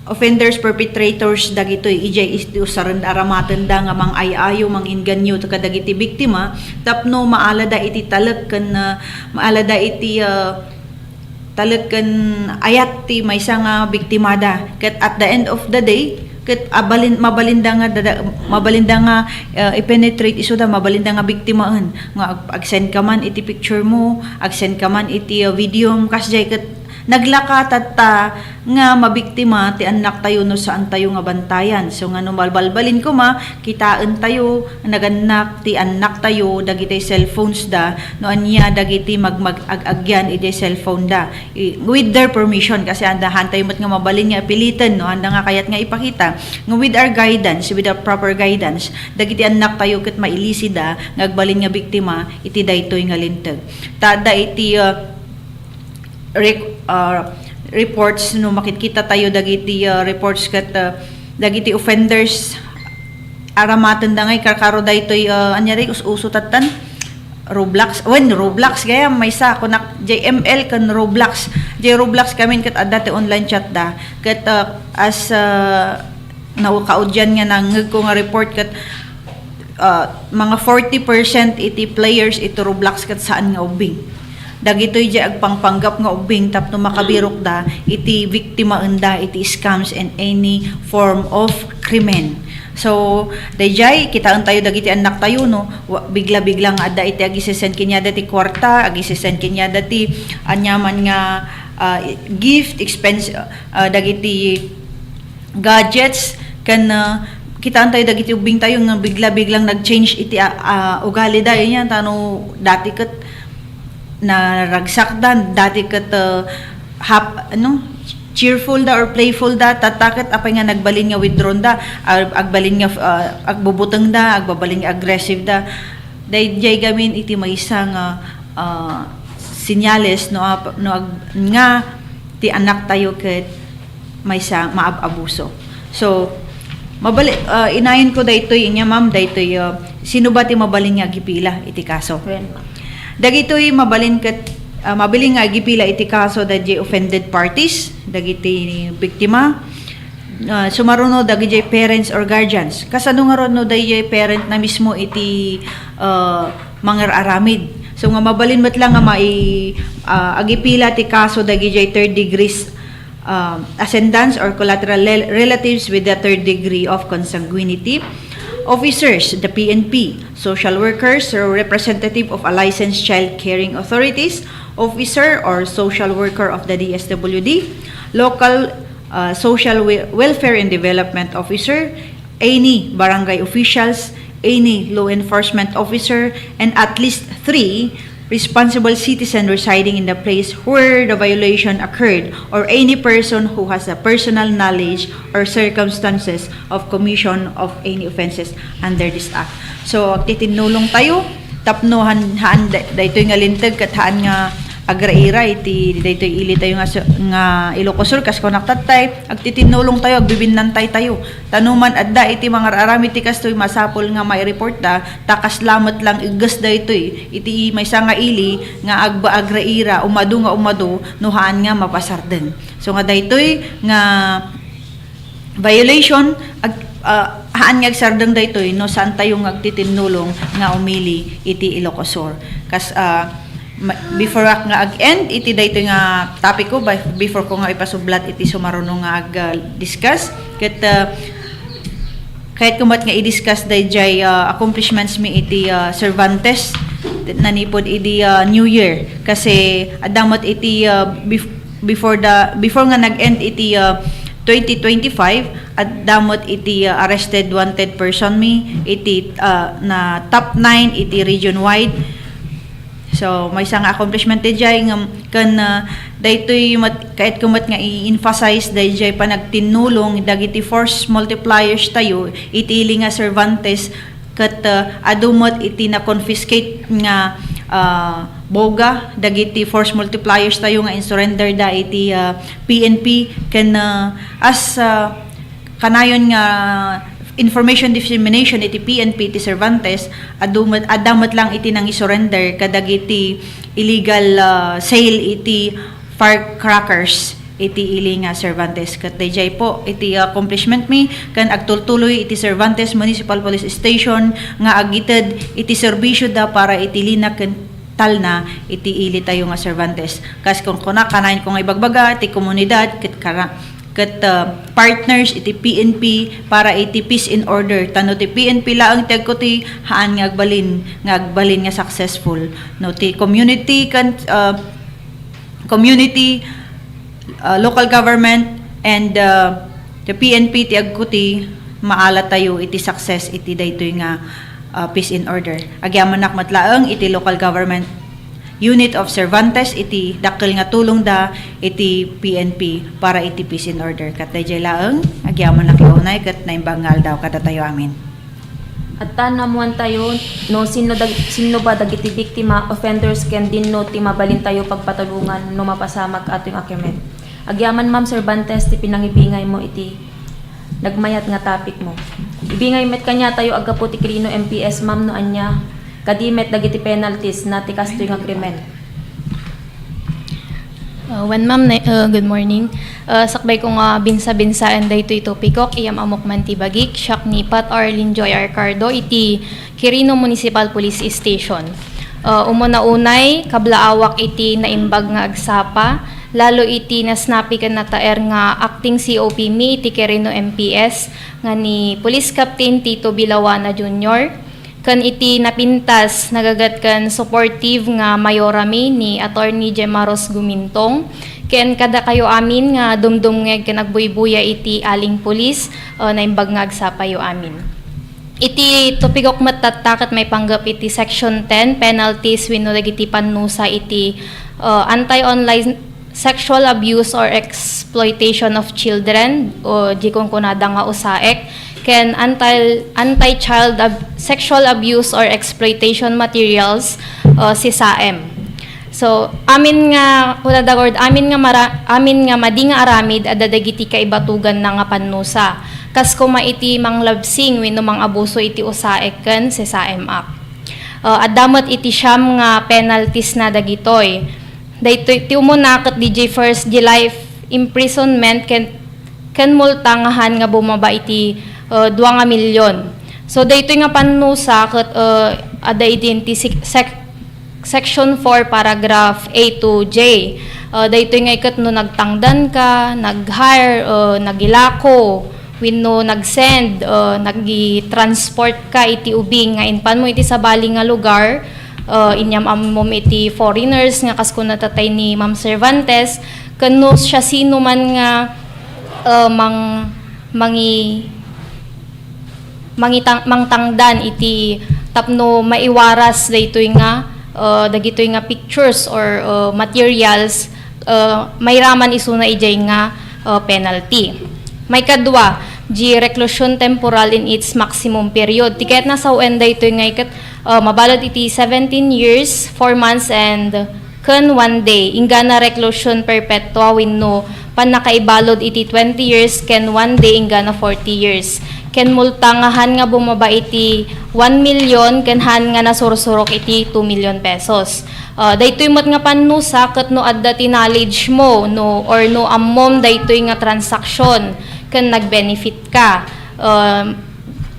offenders, perpetrators dagitoy, idiay iti usaren da, aramatenda nga mang-ay-ayo, mang-inganyo kadagiti biktima tapno maalada iti talek ken, ah, maalada iti, ah, talek ken ayat ti maysa nga biktimada. Ket at the end of the day, ket abalin, mabalinda nga dada-, mabalinda nga, ah, i-penetrate isuda, mabalinda nga biktimaen. Nga ag-, ag-send ka man iti picture mo, ag-send ka man iti, ah, video mo, kasdiay ket naglaka tatta nga mabiktima ti annak tayo no saan tayo nga bantayan. So, nga no balbalbalin koma, kitaen tayo, nagannak ti annak tayo, dagiti cellphones da, no ania dagiti mag-, mag-ag-agyan iti cellphone da. I-, with their permission, kasi anda, han tayo met nga mabalin nga ipiliten, no, anda nga kayat nga ipakita. Nga with our guidance, with our proper guidance, dagiti annak tayo ket mailisi da, nga agbalin nga biktima, iti daytoy nga linteg. Ta adda iti, uh, rec-, ah, reports, no makitkita tayo dagiti, ah, reports ket, ah, dagiti offenders, aramatenda nga ikarkaro daytoy, ah, ania di, us-uso tattan? Roblox. Wen, Roblox gayam, maysa, kunak, J M L ken Roblox. J Roblox kami ket adda ti online chat da. Ket, ah, as, ah, nakaudian nga nangngegko nga report ket, ah, mga forty percent iti players iti Roblox ket saan nga ubbing. Dagitoy diay agpangpanggap nga ubbing tapno makabirokda iti biktimaenda iti scams and any form of krimen. So, daydiay, kitaen tayo dagiti annak tayo, no? Wa-, bigla-bigla nga adda iti agisisend kaniada ti kuarta, agisisend kaniada ti aniaman nga, ah, gift, expense, ah, dagiti gadgets, ken, ah, kitaan tayo dagiti ubbing tayo nga bigla-biglang nag-change iti, ah, ah, ugali da, ania, tano dati ket naragsak da, dati ket, ah, hap-, ano, cheerful da or playful da, tatta ket apay nga nagbalin nga withdrawn da, ag-, agbalin nga, ah, agbubuteng da, agbabalin nga aggressive da. Daydiay gamin iti maysa nga, ah, senyales no ap-, no ag-, nga ti anak tayo ket maysa maab-abuso. So, mabali-, ah, inayon ko daytoy, inya, ma'am, daytoy, ah, sino ba ti mabalin nga agipila iti kaso? Well, ma'am. Dagitoy mabalin ket, ah, mabalin nga agipila iti kaso daydiay offended parties, dagiti biktima. Ah, sumaruno dagiti parents or guardians. Kasano ngarud no daydiay parent na mismo iti, ah, mangar-aramid? So, nga mabalin met lang nga mai-, ah, agipila ti kaso dagiti third degrees, um, ascendants or collateral rel-, relatives with the third degree of consanguinity, officers, the P N P, social workers, or representative of a licensed child caring authorities, officer or social worker of the D S W D, local, uh, social we-, welfare and development officer, any barangay officials, any law enforcement officer, and at least three responsible citizen residing in the place where the violation occurred, or any person who has a personal knowledge or circumstances of commission of any offenses under this act. So, agtitinnulong tayo, tapno han, haan da-, daytoy nga linteg ket haan nga agraira iti daytoy ili tayo nga su-, nga Ilocos Sur, kas kunak tattay, agtitinnulong tayo, agbibinnantay tayo. Ta no man adda iti mangar-aramid ti kastoy, masapul nga maireport da, ta kasla met lang igges daytoy iti maysa nga ili nga agba-, agraira, umadu nga umadu, no haan nga mapasardeng. So nga daytoy nga violation, ag-, ah, haan nga agsardeng daytoy no saan tayo nga agtitinnulong nga umili iti Ilocos Sur. Kas, ah, ma-, before ak nga ag-end iti daytoy nga topic ko, by-, before ko nga ipasublat iti sumaruno nga ag-, ah, discuss, ket, ah, kayat ko met nga i-discuss dayjay, ah, accomplishments mi iti, ah, Cervantes nanipud idi, ah, New Year. Kasi adda met iti, ah, bef-, before the, before nga nag-end iti, ah, twenty twenty-five, adda met iti, ah, arrested wanted person mi iti, ah, na top nine iti region wide. So, maysa nga accomplishment dayjay ngem ken, ah, daytoy met, kayat ko met nga i-emphasize dayjay panagtinnulong dagiti force multipliers tayo iti ili nga Cervantes ket, ah, adu met iti na-confiscate nga, ah, boga dagiti force multipliers tayo nga insurrender da iti, ah, P N P ken, ah, as, ah, kanayon nga information dissemination iti P N P iti Cervantes, adu met, adda met lang iti nangisurrender kadagiti illegal, ah, sale iti firecrackers iti ili nga Cervantes. Ket dayjay po iti accomplishment mi ken agtultuloy iti Cervantes Municipal Police Station nga agited iti serbisyo da para iti lina ken talna iti ili tayo nga Cervantes. Kas kun kuna, kanayon ko nga ibagbaga, ti komunidad ket kara-, ket, ah, partners iti P N P para iti peace and order. Ta no ti P N P laeng ti agkuti, haan nga agbalin, nga agbalin nga successful. No ti community kan, ah, community, ah, local government, and, ah, the P N P ti agkuti, maala tayo iti success iti daytoy nga, ah, peace and order. Agyamanak met laeng iti local government unit of Cervantes iti dakkel nga tulongda iti P N P para iti peace and order. Ket dayjay laeng, agyamanak la unay ket naimbag nga aldaw kadatayo amin. Atta naammoantayo no sinno dag-, sinno ba dagiti biktima, offenders, ken dinno ti mabalintayo pagpatulongan no mapasamak atoy nga krimen. Agyamanak, Ma'am Cervantes, ti pinangibingaymo iti nagmayat nga topic mo. Ibingay met kaniatayo a gapu ti Quirino M P S, ma'am, no ania kadi met dagiti penalties na ti kastoy nga krimen. Uh, wen, ma'am, na-, uh, good morning. Uh, sakbay ko nga binsa-binsaen daytoy topikok, iyam ammok man ti bagik, siak ni Pat Arlene Joy Arcardo iti Quirino Municipal Police Station. Uh, umuna unay, kablaawak iti naimbag nga agsapa, lalo iti nasnapi ken nataer nga acting C O P mi iti Quirino M P S nga ni Police Captain Tito Bilawana Junior, ken iti napintas, nagaget ken supportive nga mayorami ni Attorney Gemaros Gumintong, ken kadakayo amin nga dumdumngeg ken agbuybuya iti aling pulis, uh, naimbag nga agsapayo amin. Iti topikok met tatta ket maipanggep iti Section ten, penalties wenno dagiti pannusa iti, uh, anti-online sexual abuse or exploitation of children, o di kunkunada nga usaek, ken anti-, anti-child ab-, sexual abuse or exploitation materials, o SESAEM. So, amin nga, kunada nga word, amin nga mara-, amin nga madi nga aramid, adda dagiti kaibatuganna nga pannusa. Kas koma iti manglabsing wenno mangabuso iti usaek ken SESAEM Act. Uh, adda met iti siam nga penalties na dagitoy. Daytoy, ti umuna ket diay first, diay life imprisonment ken, ken multa nga haan nga bumaba iti, uh, dua nga milyon. So, daytoy nga pannusa ket, uh, adda iti sec-, sec-, Section four, paragraph A to J. Uh, daytoy nga iket no nagtangdan ka, nag-hire, uh, nagilako, wenno nag-send, uh, nagitransport ka iti ubing nga impanmo iti sabali nga lugar, uh, inyam-ammom iti foreigners nga kas kuna tatay ni Ma'am Cervantes, ken no siasino man nga, uh, mang-, mangi-, mangitang-, mangtangdan iti tapno maiwaras daytoy nga uh, dagitoy nga pictures or, uh, materials, uh, mairaman isuna idiay nga, uh, penalty. Maikadua, di reclusion temporal in its maximum period. Ti kayatna sawen daytoy nga iket, uh, mabalud iti seventeen years, four months, and ken one day, inggana reclusion perpetua wenno pannakaibalud iti twenty years ken one day inggana forty years, ken multa nga han nga bumaba iti one million ken han nga nasursurok iti two million pesos. Ah, daytoy met nga pannusa ket no adda ti knowledge mo, no, or no ammom daytoy nga transaksyon ken nagbenefit ka. Ah,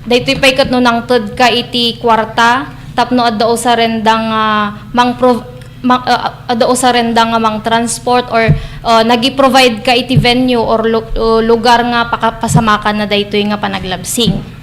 daytoy pay ket no nangted ka iti kuarta tapno adda usarenda nga mangprov-, ma-, ah, adda usarenda nga mang-transport or, ah, nagi-provide ka iti venue or lu-, ah, lugar nga paka-, pasamakanna daytoy nga panaglabsing.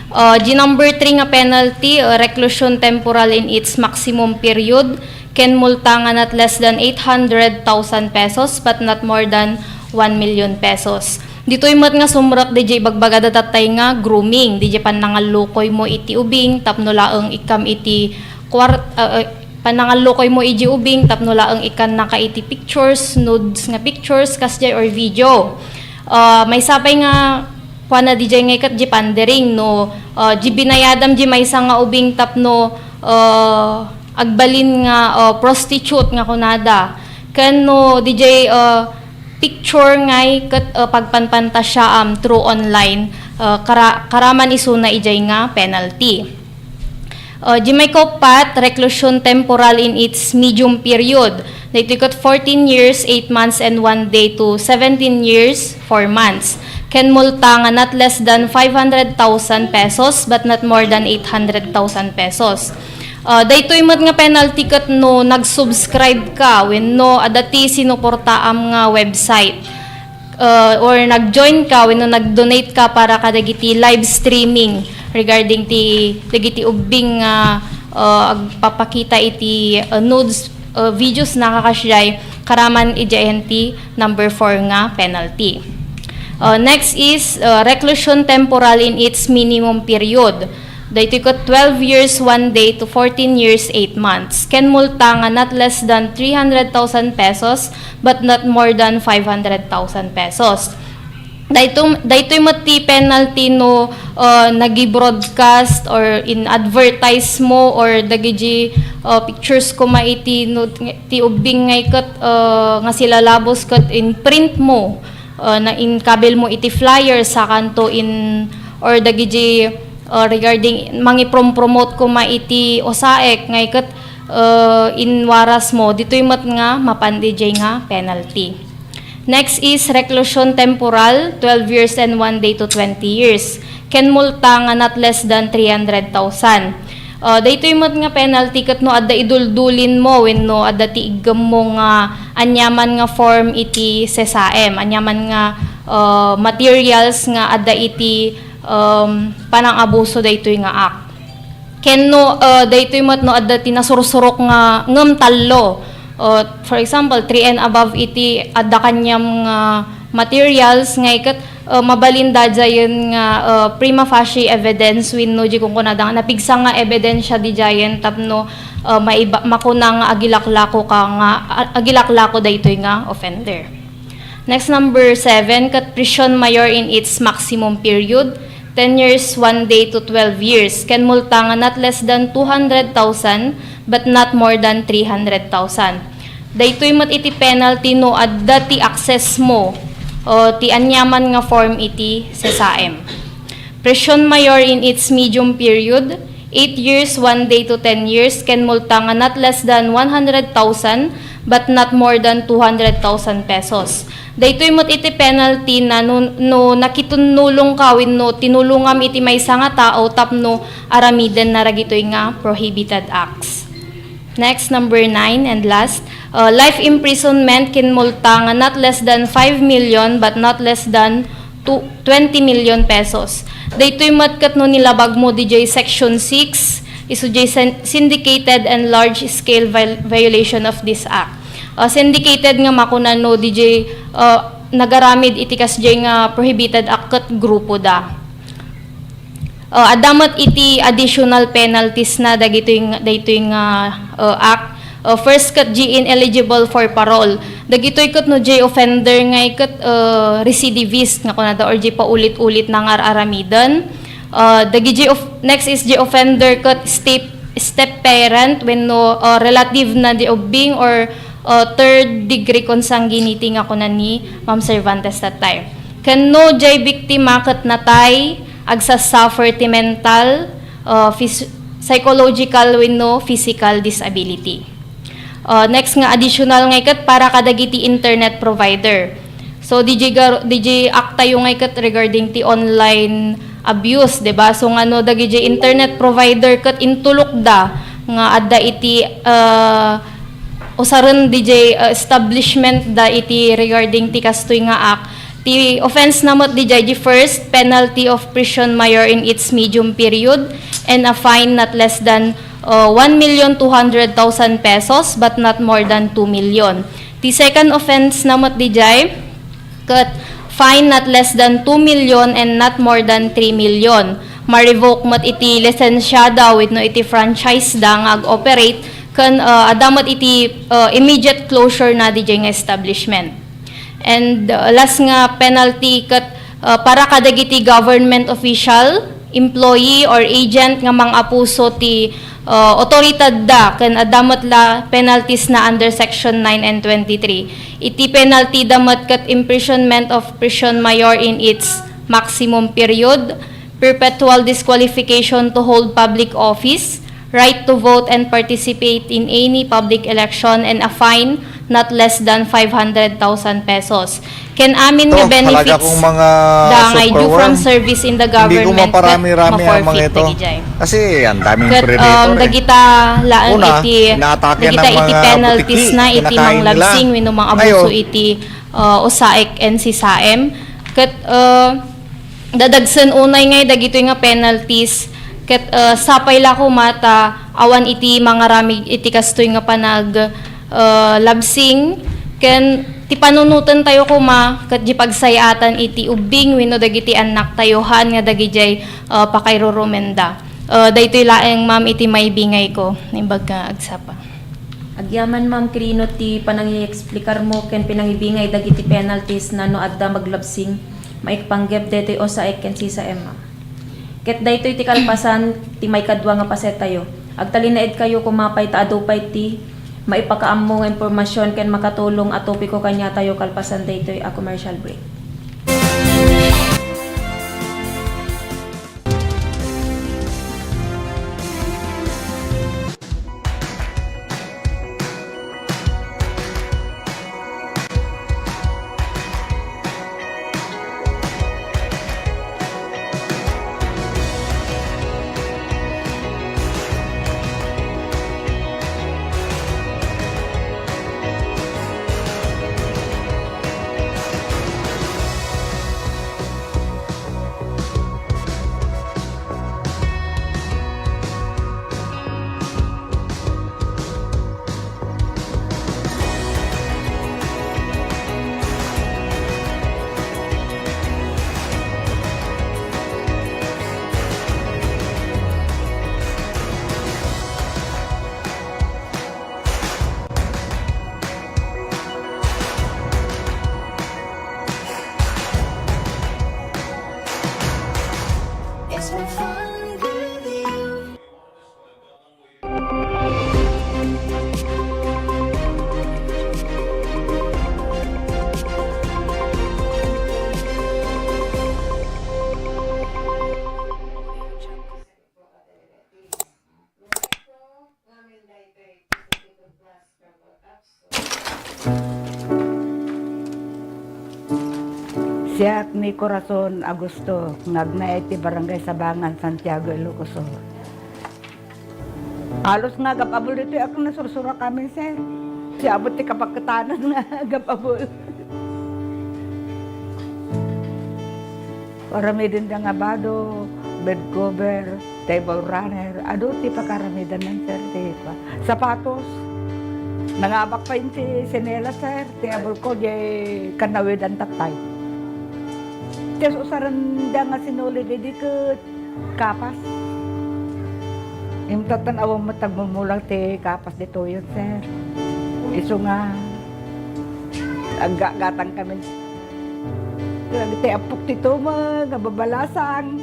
Ah, di number three nga penalty, ah, reclusion temporal in its maximum period, ken multa nga not less than eight hundred thousand pesos but not more than one million pesos. Ditoy met nga sumrek di jay bagbagada tatay nga grooming, di jay pannangallukoy mo iti ubing tapno laeng ikkam iti kuart-, ah, ah, pannangallukoy mo iti ubing tapno laeng ikkan naka iti pictures, nudes nga pictures, kasjay or video. Ah, maysa pay nga kuana di jay nga iket di pandering no, ah, di binayadam di maysa nga ubing tapno, ah, agbalin nga, ah, prostitute nga kunada. Ken no di jay, ah, picture ngay ket, ah, pagpanpantasiaam through online, ah, kara-, karaman isuna ijay nga penalty. Ah, di maikaupat, reclusion temporal in its medium period. Daytoy ket fourteen years, eight months, and one day to seventeen years, four months. Ken multa nga not less than five hundred thousand pesos but not more than eight hundred thousand pesos. Ah, daytoy met nga penalty ket no nag-subscribe ka wenno adda ti sinuportaam nga website, ah, or nag-join ka wenno nag-donate ka para kadagiti live streaming regarding ti dagiti ubbing nga, ah, agpapakita iti, ah, nudes, ah, videos na kakasdiay, karaman idiayen ti number four nga penalty. Ah, next is, ah, reclusion temporal in its minimum period. Daytoy ket twelve years, one day to fourteen years, eight months. Ken multa nga not less than three hundred thousand pesos but not more than five hundred thousand pesos. Daytoy, daytoy met ti penalty no, ah, nagi-broadcast or in-advertise mo or dagiti, ah, pictures koma iti no, ti ubbing nga iket, ah, nga silalabos ket in-print mo, ah, na in-kabil mo iti flyer sakanto in or dagiti, ah, regarding mangiprompromote koma iti usaek nga iket, ah, inwaras mo, ditoy met nga mapan dijay nga penalty. Next is reclusion temporal, twelve years and one day to twenty years. Ken multa nga not less than three hundred thousand. Ah, daytoy met nga penalty ket no adda iduldulin mo wenno adda ti iggemmo nga aniaman nga form iti SESAEM, aniaman nga, ah, materials nga adda iti, um, panangabuso daytoy nga act. Ken no, ah, daytoy met no adda ti nasursurok nga ngem tallo. Ah, for example, three and above iti adda kaniam nga materials nga iket, ah, mabalin daydiayen nga, ah, prima facie evidence wenno di kunkunada nga napigsa nga ebidensya daydiayen tapno, ah, maiba-, makuna nga agilaklako ka nga, a-, agilaklako daytoy nga offender. Next, number seven, ket prision mayor in its maximum period, ten years, one day to twelve years, ken multa nga not less than two hundred thousand but not more than three hundred thousand. Daytoy met iti penalty no adda ti access mo o ti aniaman nga form iti SESAEM. Prision mayor in its medium period, eight years, one day to ten years, ken multa nga not less than one hundred thousand but not more than two hundred thousand pesos. Daytoy met iti penalty na no, no nakitunnulong ka wenno tinulongam iti maysa nga tao tapno aramiden na dagitoy nga prohibited acts. Next, number nine and last, uh, life imprisonment ken multa nga not less than five million but not less than to twenty million pesos. Daytoy met ket no nilabag mo dijay Section six, isu jay sen-, syndicated and large scale viol-, violation of this act. Uh, syndicated nga makuna no dijay, uh, nagaramid iti kasjay nga prohibited act ket grupo da. Uh, adda met iti additional penalties na dagitoy nga, daytoy nga, uh, act. Uh, first ket, diay ineligible for parole. Dagitoy ket no diay offender nga ket, uh, recidivist nga kunada or diay paulit-ulit na nga ar-aramiden. Uh, dagidiay of-, next is diay offender ket step, step parent wenno, uh, relative na diay ubbing or, uh, third degree consanguinity nga kuna ni Ma'am Cervantes that time. Ken no diay biktima ket natay, agsasuffer ti mental, uh, phys-, psychological wenno physical disability. Uh, next nga additional nga iket para kadagiti internet provider. So, diay gar-, diay act tayo nga iket regarding ti online abuse, di ba? So, nga no dagiti internet provider ket intulokda nga adda iti, uh, usaren diay, uh, establishment da iti regarding ti kastoy nga act, ti offense na met diay, the first penalty of prisión mayor in its medium period and a fine not less than, uh, one million two hundred thousand pesos but not more than two million. Ti second offense na met diay, ket fine not less than two million and not more than three million. Ma-revoke met iti lisensiada wenno iti franchise da nga ag-operate ken, uh, adda met iti, uh, immediate closure na diay nga establishment. And, uh, last nga penalty ket, uh, para kadagiti government official, employee, or agent nga mang-apuso ti, uh, otoridad da ken adda met la penalties na under Section nine and twenty-three. Iti penalty da met ket imprisonment of prisión mayor in its maximum period, perpetual disqualification to hold public office, right to vote and participate in any public election, and a fine not less than five hundred thousand pesos. Ken amin nga benefits da nga due from service in the government ket ma-forfeit dagidiay. Kasi ang daming ket, um, predator, eh. Dagita laeng iti, dagita iti penalties na iti manglabsing wenno mangabuso iti, uh, usaek ken sisaem. Ket, uh, dadagsen unay ngay dagitoy nga penalties ket, uh, sapay la koma ta awan iti mangaramid iti kastoy nga panag, uh, labsing ken ti panunoten tayo koma ket di pagsayatan iti ubbing wenno dagiti annak tayo haan nga dagidiay, uh, pakairurumenda. Uh, daytoy laeng, ma'am, iti maibingay ko. Naimbag nga agsapa. Agyaman, Ma'am Quirino, ti panangiexplikarmo ken pinangibingay dagiti penalties na no adda maglabsing maipanggep daytoy usaek ken sisaem, ma'am. Ket daytoy ti kalpasan ti maikadua nga pasetayo. Agtalinaedkayo koma pay ta adu pay ti maipakaammo nga impormasion ken makatulong a topiko kaniatayo kalpasan daytoy a commercial break. Siak ni Corazon Augusto, nga agnaed ti Barangay Sabangan, Santiago, Ilocos Sur. Halos nga agab-abul ditoy a nasursurak amin, sir. Siya abot ti kapaketanan nga agab-abul. Aramidenda nga bado, bed cover, table runner, adu ti pakaramidan, sir, ti pa-, sapatos. Nangabak pay ti sinelas, sir, ti abulko, diay kanawidan tattay. Ti usarenda nga sinulid idi ket Kapas. Imtatan awan met agmulmulag ti kapas ditoyen, sir. Isu nga aggatgatang kami. Ti appok ti tumeng nga babalasang.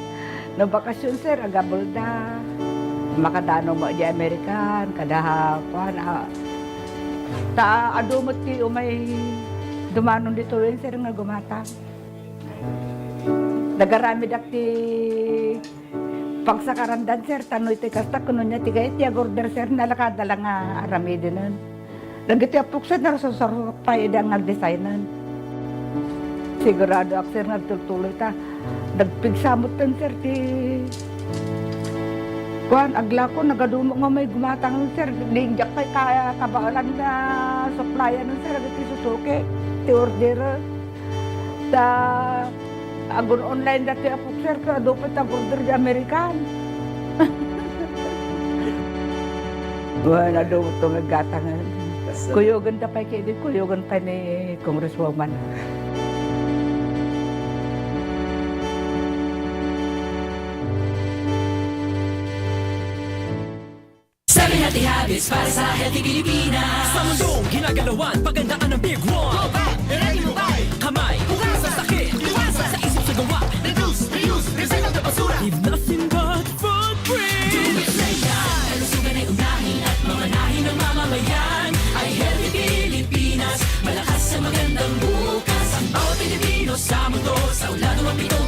No bakasyon, sir, agabelda. Makadano mo di American, kada kuan, a, ta adu met ti umay dumanon ditoyen, sir, nga gumatang. Nagaramidak ti pagsakarandan, sir, tano iti kasta, kuno niya ti gayet ti agorder, sir, nalakada la nga aramidenen. Dagiti appok, sir, narsursuro pay idi nga agdesignen. Siguradoak, sir, nga agtultuloy ta nagpigsa metten, sir, ti kuan, aglako, nagadumo nga may gumatang, sir, di diak pay kaya kabaelan nga supplyan, sir, agiti susuki ti order. Ta agun-online dati a boxer, ket adu pay ti agorder di American. Wen, adu to nga gatangen. Kuyogen da pay kidi, kuyogen pay ni Congresswoman. Seven healthy habits para sa healthy Pilipinas. Sa mundong ginagalawan, pagandaan ang Big One. Go back, ready mo ba? Kamay, hugasan, sakit, iwasan. Sa isip, sa gawa, reduce, reuse, recycle the basura. Leave nothing but footprint. Do it na yan. Kalusugan ay unahin at mamanahin ng mamamayan. Ay healthy Pilipinas, malakas sa magandang bukas. Ang bawat Pilipino sa mundo, sa ulado man pito.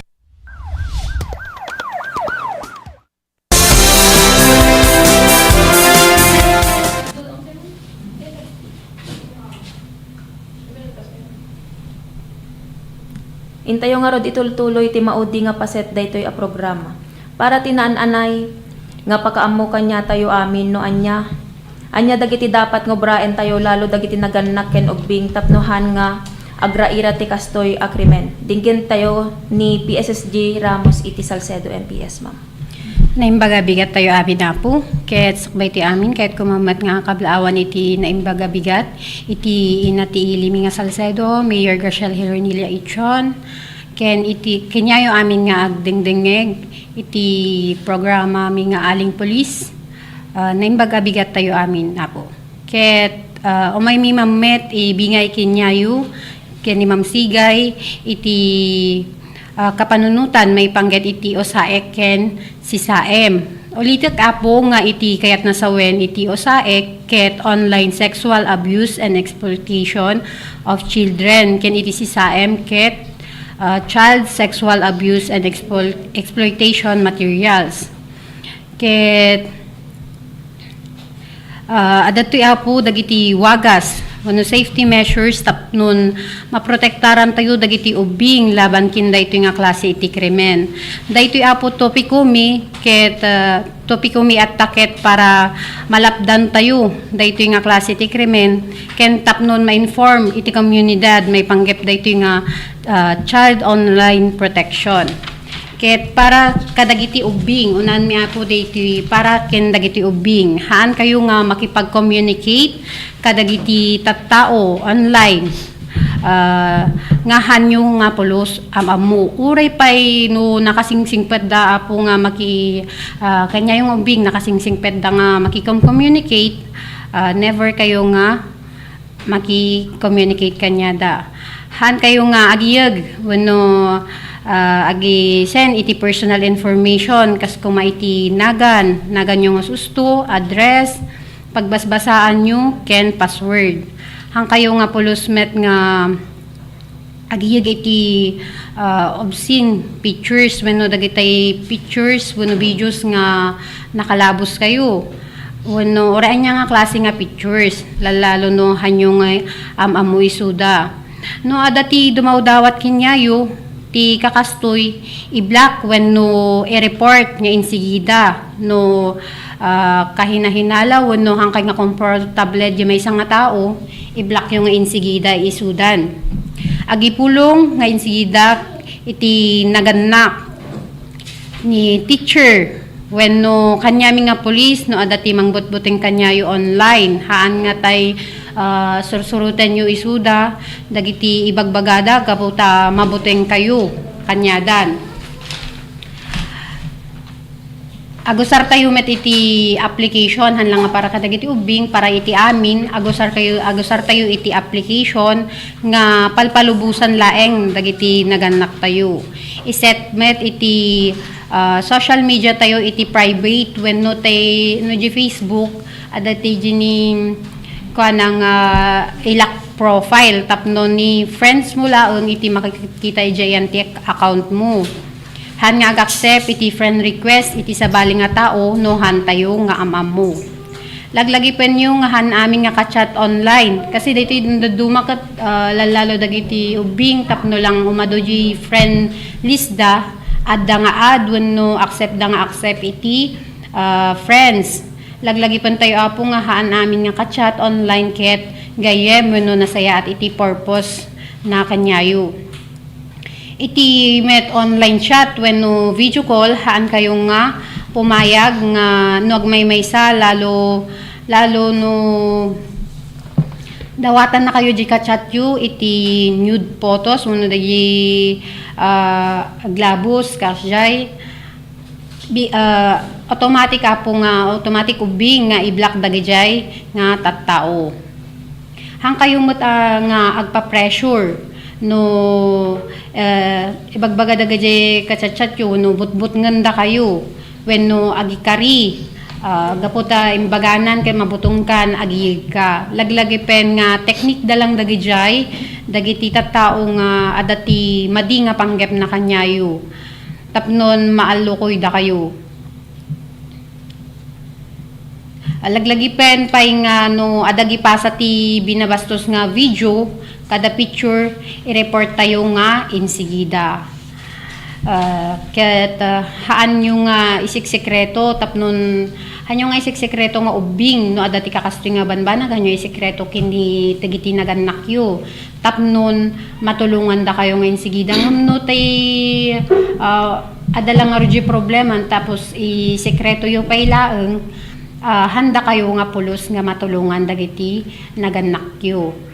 Intayo ngarud itultuloy ti maudi nga paset daytoy a programa. Para ti naan-anay nga pakaammo kaniatayo amin no ania, ania dagiti dapat nga obraentayo, lalo dagiti nagannak ken ubbing, tapno haan nga agraira ti kastoy a krimen. Dinggentayo ni P S S G Ramos iti Salcedo M P S, ma'am. Naimbag a bigat tayo amin, Apo, ket sakbay ti amin, ket kumamet nga kablaawan iti naimbag a bigat, iti ina ti ili mi nga Salcedo, Mayor Graciel Hernilia Ichon, ken iti, kaniayo amin nga agdengdengngeg iti programa mi nga Aling Pulis. Ah, naimbag a bigat tayo amin, Apo. Ket, ah, umay mi mammet ibingay kaniayo, ken ni Ma'am Sigay, iti ah, kapanunotan maipanggep iti OSAEC ken SISAEM. Ulitek, Apo, nga iti kayatna sawen iti OSAEC ket online sexual abuse and exploitation of children, ken iti SISAEM ket, ah, child sexual abuse and exploit-, exploitation materials. Ket, ah, adda toy, Apo, dagiti wagas wenno safety measures tapnon maprotektarantayo dagiti ubbing laban ken daytoy nga klase iti krimen. Daytoy, Apo, topiko mi ket, ah, topiko mi atta ket para malapdantayo daytoy nga klase iti krimen ken tapnon ma-inform iti komunidad maipanggep daytoy nga, ah, child online protection. Ket para kadagiti ubbing, unaenmi, Apo, daytoy para ken dagiti ubbing. Haankayo nga makipag-communicate kadagiti tattao online, ah, nga haanyo nga pulos am-ammo. Uray pay no nakasingsingpetda, Apo, nga maki-, ah, kaniayo nga ubbing, nakasingsingpetda nga makicom-communicate, ah, never kayo nga maki-communicate kaniada. Haankayo nga agiyeg wenno, ah, agi-send iti personal information kas koma iti nagan, naganyo nga susto, address, pagbasbasaanyo, ken password. Haankayo nga pulos met nga agiyeg iti, ah, obscene pictures wenno dagitay pictures wenno videos nga nakalaboskayo. Wenno uray ania nga klase nga pictures, lallalo no haanyo nga am-ammo isuda. No adda ti dumawdawat kaniayo ti kakastoy, i-block wenno i-report nga insigida. No, ah, kahinahinala wenno haankay nga komportable diay maysa nga tao, i-blockyo nga insigida isudan. Agipulong nga insigida iti nagannak ni teacher wenno kaniami nga pulis no adda ti mangbutbuteng kaniayo online. Haan nga tay, ah, sursurotenyo isuda dagiti ibagbagada gapu ta mabutengkayo kaniadan. Agusartayo met iti application, han la nga para kadagiti ubbing, para iti amin, agusarkayo, agusartayo iti application nga palpalubosan laeng dagiti nagannaktayo. Iset met iti, ah, social media tayo iti private wenno tay, no di Facebook, adda ti dini kuana nga ilak profile tapno ni friends mo laeng iti makikita idiay ti account mo. Han nga ag-accept iti friend request iti sabali nga tao no han tayo nga am-ammo. Laglagipenyo nga han amin nga ka-chat online. Kasi daytoy dadduma ket, ah, lallalo dagiti ubbing tapno lang umadu di friend list da, adda nga add wenno accept da nga accept iti, ah, friends. Laglagipentayo, Apo, nga haan amin nga ka-chat online ket gayyem wenno nasayaat iti purpose na kaniayo. Iti met online chat wenno video call, haankayo nga pumayag nga no agmaymaysa, lalo, lalo no dawatannakayo di ka-chatyo iti nude photos wenno dagiti, ah, aglabos, kasdiay. Bi-, ah, automatic, Apo, nga automatic ubbing nga i-block dagidiay nga tattao. Hankayo met, ah, nga agpa-pressure no, eh, ibagbaga dagidiay ka-chat-chatyo no butbutngendakayo wenno agikari, ah, gapu ta imbaganan ket mabutongkan, agiyegka. Laglagipen nga teknik da lang dagidiay, dagiti tattao nga adda ti madi nga panggepna kaniayo. Tapnon maallukoydakayo. Laglagipen pay nga no adda gipasa ti binabastos nga video kada picture, i-report tayo nga insigida. Ah, ket, ah, haanyo nga isiksekreto tapnon, haanyo nga isiksekreto nga ubbing no adda ti kakastoy nga banbanag, haanyo isikreto ken ni dagiti nagannakyo. Tapnon matulongandakayo nga insigida. Ngem no tay, ah, adda lang ngarud diay problema, tapos isekretoyo pay laeng, ah, handakayo nga pulos nga matulongan dagiti nagannakyo.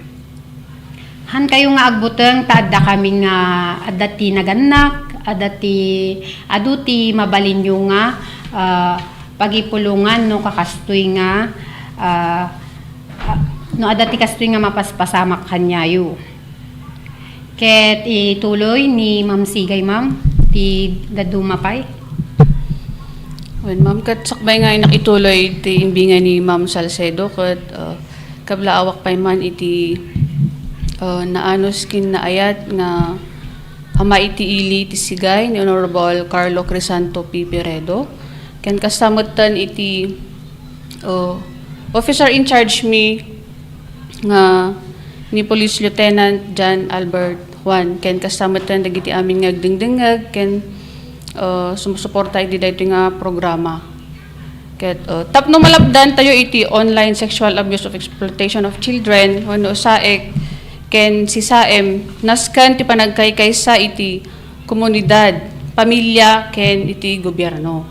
Hankayo nga agbuteng ta adda kami nga adda ti nagannak, adda ti, adu ti mabalinyo nga, ah, pagipulongan no kakastoy nga, ah, ah, no adda ti kastoy nga mapaspasamak kaniayo. Ket ituloy ni Ma'am Sigay, ma'am, ti dadduma pay. Wen, ma'am, ket sakbay nga innak ituloy ti imbingay ni Ma'am Salcedo, ket, uh, kablaawak pay man iti, uh, naanus ken naayat nga ama iti ili ti sigay ni Honorable Carlo Crisanto P. Peredo. Ken kasta metten iti, uh, officer in charge mi nga ni Police Lieutenant John Albert Juan, ken kasta metten dagiti amin nga agdengdengngeg ken, uh, sumusuporta iti daytoy nga programa. Ket, uh, tapno malapdantayo iti online sexual abuse of exploitation of children wenno saek ken SISAEM, nasken ti panagkaykaysa iti komunidad, pamilya, ken iti gobierno.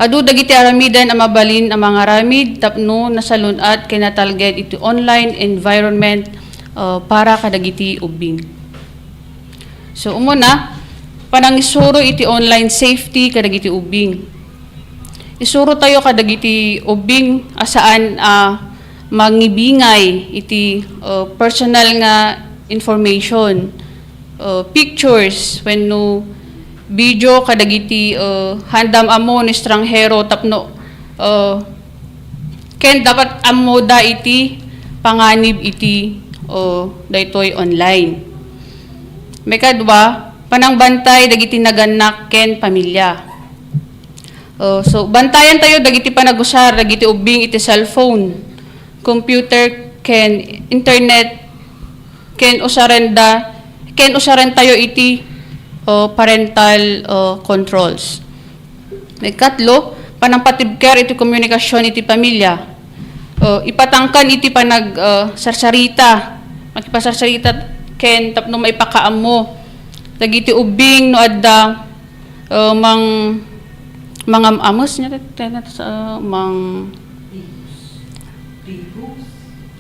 Adu dagiti aramiden a mabalin a mangaramid tapno nasalun-at ken natalged iti online environment, uh, para kadagiti ubbing. So, umuna, panangisuro iti online safety kadagiti ubbing. Isurotayo kadagiti ubbing a saan a mangibingay iti, uh, personal nga information, uh, pictures, wenno video kadagiti, uh, handam ammo no estranghero tapno, uh, ken dapat ammoda iti panganib iti, uh, daytoy online. Maikadua, panangbantay dagiti nagannak ken pamilya. Uh, so, bantayan tayo dagiti panagusar dagiti ubbing iti cellphone, computer, ken internet, ken usarenda, ken usaren tayo iti, uh, parental, uh, controls. Ikatlo, panangpatibker iti komunikasyon iti pamilya. Uh, ipatangken iti panag, uh, sarsarita, makipasarsarita ken tapno maipakaammo dagiti ubbing no adda, uh, mang-, mangam-ames nia, uh, mang-,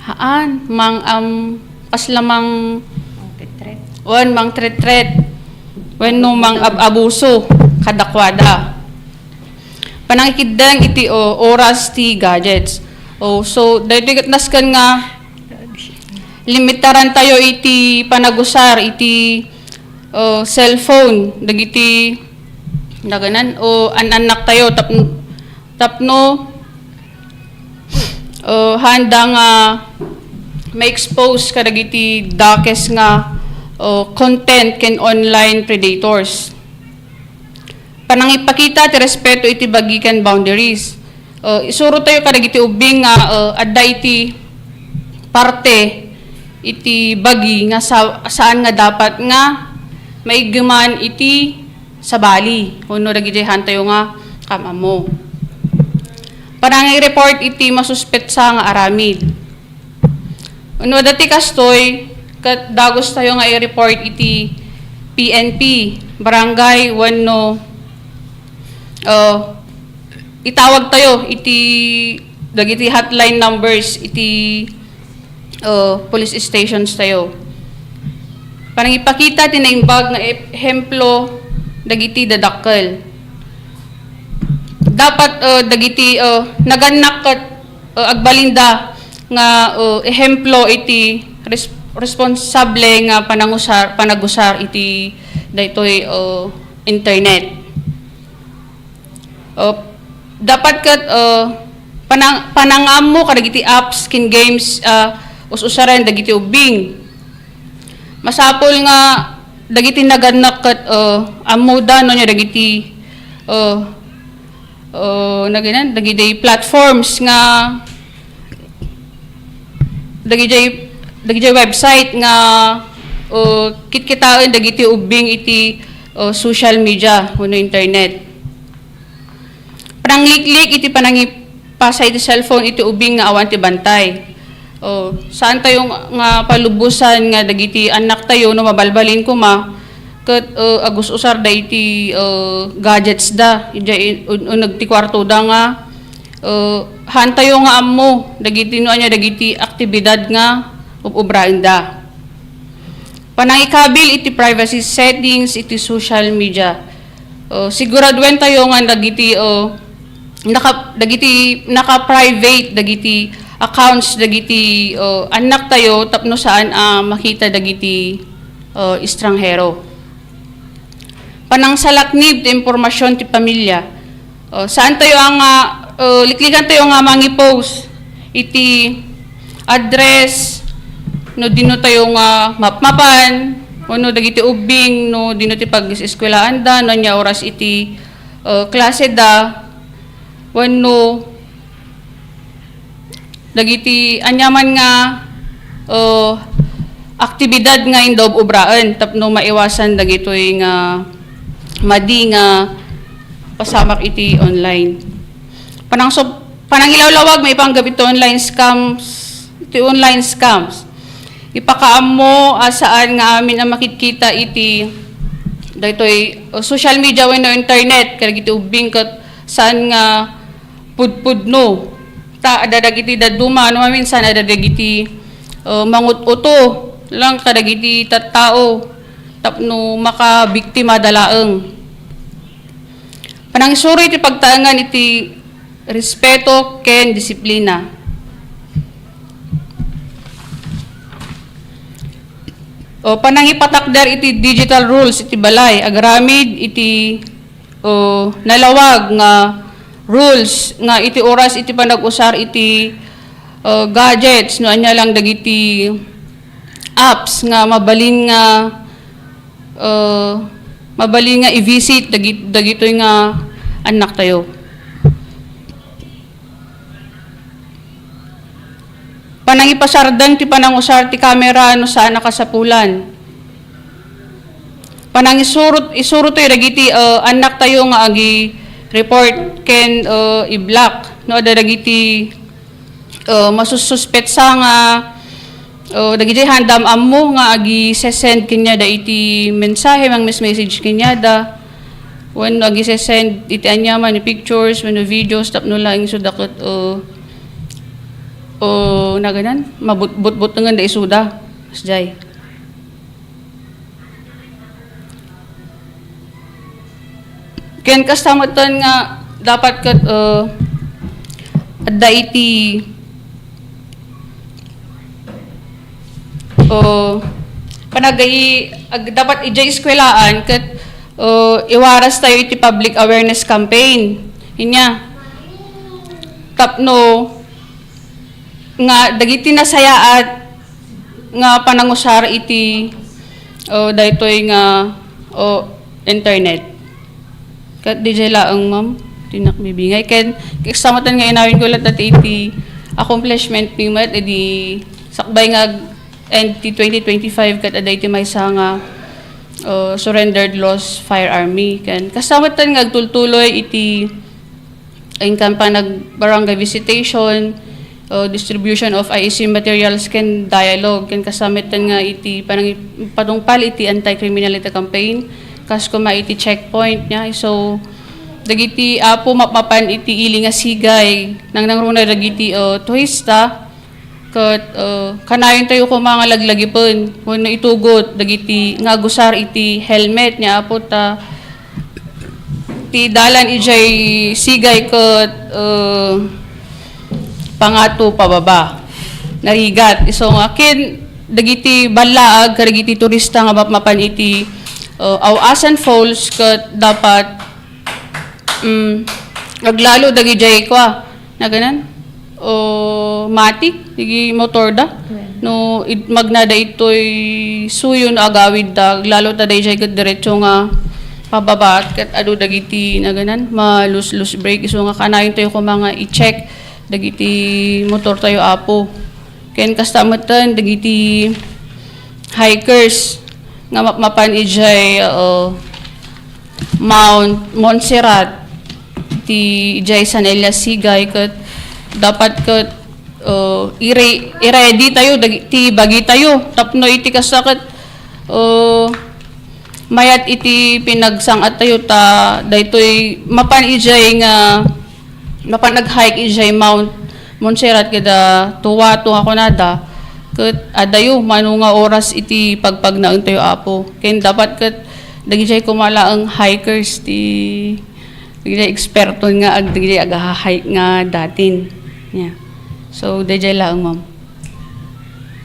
haan, mang-, am-, kasla mang-, Mang-threat. Wen, mang-threat-threat. Wenno mang-ab-abuso kadakuada. Panangikiddeng iti, o, oras ti gadgets. O, so, daytoy ket nasken nga limitaran tayo iti panagusar iti, o, cellphone dagiti naganan o an-annak tayo tapno, tapno, o, haanda nga ma-expose kadagiti dakes nga, o, content ken online predators. Panangipakita ti respeto iti bagi ken boundaries. Uh, isuro tayo kadagiti ubbing nga, uh, adda iti parte iti bagi nga sa-, saan nga dapat nga maiggeman iti sabali wenno dagiti haantayo nga kam-ammo. Panangi-report iti masuspetsa nga aramid. No adda ti kastoy, ket dagus tayo nga i-report iti P N P, barangay, wenno, uh, itawag tayo iti dagiti hotline numbers iti, uh, police stations tayo. Panangipakita ti naimbag nga ehemplo dagiti dadakkel. Dapat, uh, dagiti, uh, nagannak ket, uh, agbalinda nga, uh, ehemplo iti res-, responsable nga panangusar, panagusar iti daytoy, uh, internet. Uh, dapat ket, uh, panang-, panangammo kadagiti apps ken games, uh, us-usaren dagiti ubbing. Masapul nga dagiti nagannak ket, uh, ammoda no ania dagiti, uh, uh, naginan, dagiti platforms nga dagiti, dagiti website nga, uh, kitkitaen dagiti ubbing iti, uh, social media wenno internet. Panangliklik iti panangipasa iti cellphone iti ubing nga awan ti bantay. O, saan tayo nga, nga palubosan nga dagiti annak tayo no mabalbalin koma ket, eh, agus-usarda iti, eh, gadgets da, idiay in-, un-, uneg ti kuartoda nga, eh, haan tayo nga ammo dagiti no ania dagiti aktibidad nga ub-ubraenda. Panangikabil iti privacy settings iti social media. Oh, siguraduen tayo nga dagiti, oh, naka-, dagiti naka-private dagiti accounts dagiti, oh, annak tayo tapno saan a makita dagiti, oh, estranghero. Panangsalaknib ti impormasyon ti pamilya. Oh, saan tayo a nga, oh, liklikan tayo nga mangi-post iti address no dino tayo nga mapmapan, wenno dagiti ubbing no dino ti pag-eskwelaanda, no ania oras iti, oh, klaseda, wenno dagiti aniaman nga, uh, aktibidad nga indaub-ubraen tapno maiwasan dagitoy nga madi nga pasamak iti online. Panangsup-, panangilawlawag maipanggep iti online scams, iti online scams. Ipakaammo a saan nga amin a makitkita iti daytoy, uh, social media wenno internet kadagiti ubbing ket saan nga pudpudno. Ta adda dagiti dadduma, no maminsan adda dagiti, uh, mangut-uto lang kadagiti tattao tapno makabiktimada laeng. Panangisuro iti pagtaengan iti respeto ken disiplina. O, panangipatakder iti digital rules iti balay, agraramid iti o, nalawag nga rules nga iti oras iti panag-usar iti, o, gadgets, no ania lang dagiti apps nga mabalin nga, o, mabalin nga i-visit dagi-, dagitoy nga annak tayo. Panangipasardeng ti panangusar ti kamera no saan a kasapulan. Panangisuro, isuro tayo dagiti, uh, annak tayo nga agi-report ken, uh, i-block no adda dagiti, uh, masususpetsa nga, uh, dagiti handam ammo nga agi-sesend kaniada iti mensahe, mang-mes-message kaniada. Wenno agi-sesend iti aniaman a pictures wenno videos tapno laeng isuda ket, o, o, naganan, mabut-, butbutengenda isuda. Kasdiay. Ken kasta metten nga dapat ket, uh, adda iti, uh, panagai-, ag-, dapat idiay eskwelaan ket, uh, iwaras tayo iti public awareness campaign. Inya, tapno nga dagiti nasayaat nga panangusar iti, o, daytoy nga, o, internet. Ket didiay laeng, ma'am, ti nakbibingay. Ken, kastamatan nga inawin ko latta ti iti accomplishment mi met, idi sakbay nga ag-, end ti twenty twenty-five, ket adda iti maysa nga, o, surrendered lost firearm mi. Ken, kastamatan nga agtultuloy iti inkan panag-barangay visitation, o distribution of I E C materials ken dialogue, ken kastamatan nga iti panangi-, patungpal iti anti-criminality campaign, kas kuma iti checkpoint niya. So, dagiti apo mapmapan iti ili nga sigay, nangnangruna dagiti, o, turista, ket, eh, kanayon tayo koma nga laglagipen wenno itugot dagiti nga agusar iti helmet nga apo ta ti dalan idiay sigay ket, eh, pangato pababa, narigat. Isu nga ken dagiti ballaag kadagiti turista nga mapmapan iti, eh, Awasan Falls ket dapat, mm, aglalo dagidiay kua, naganan? O matik, digi motor da. Wen. No, id-, magnada itoy suyo no agawid da, aglalo ta daydiay ket diretso nga pababaat ket adu dagiti naganan, ma-loose, loose brake. Isu nga kanayon tayo koma nga i-check dagiti motor tayo, apo. Ken kasta metten dagiti hikers nga mapmapan idiay, oo, Mount Montserrat, ti idiay San Elias Sigay, ket dapat ket, uh, ire-, i-ready tayo, dag-, ti bagi tayo. Tapno iti kasta ket, uh, mayat iti pinagsang-at tayo ta daytoy mapan idiay nga mapan nag-hike idiay Mount Montserrat kada tuwa, tuwa kunada. Ket adayo, mano nga oras iti pagpagnaentayo, Apo. Ken dapat ket dagidiay koma laeng hikers ti, dagidiay eksperto nga ag-, dagidiay aga-hike nga datin. Yeah. So, daydiay laeng, ma'am.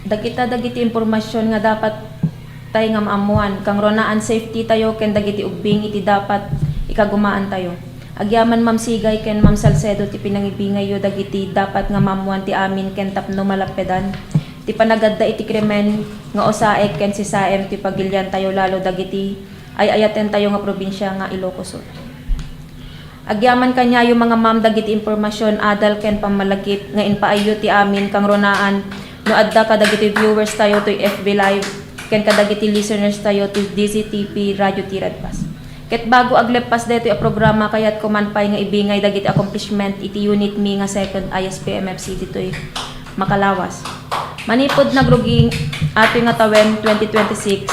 Dagita dagiti impormasyon nga dapat tay nga maammuan, kangrunaan safety tayo ken dagiti ubbing iti dapat ikagumaan tayo. Agyaman Ma'am Sigay ken Ma'am Salcedo ti pinangibingayyo dagiti dapat nga maammuan ti amin ken tapno malappedan ti panagadda iti krimen nga usaek ken sisaem ti pagilian tayo lalo dagiti ay-ayaten tayo nga probinsia nga Ilocos Sur. Agyaman kaniayo, mga ma'am, dagiti impormasyon, adal ken pammalakip nga impaayyo ti amin kangrunaan no adda kadagiti viewers tayo toy F B Live ken kadagiti listeners tayo ti D Z T P Radio Tiradpas. Ket bago agleppas daytoy a programa, kayatko man pay nga ibingay dagiti accomplishment iti unit mi nga second I S P M F C ditoy Makalawas. Manipud nagrugi atoy nga tawen twenty twenty-six,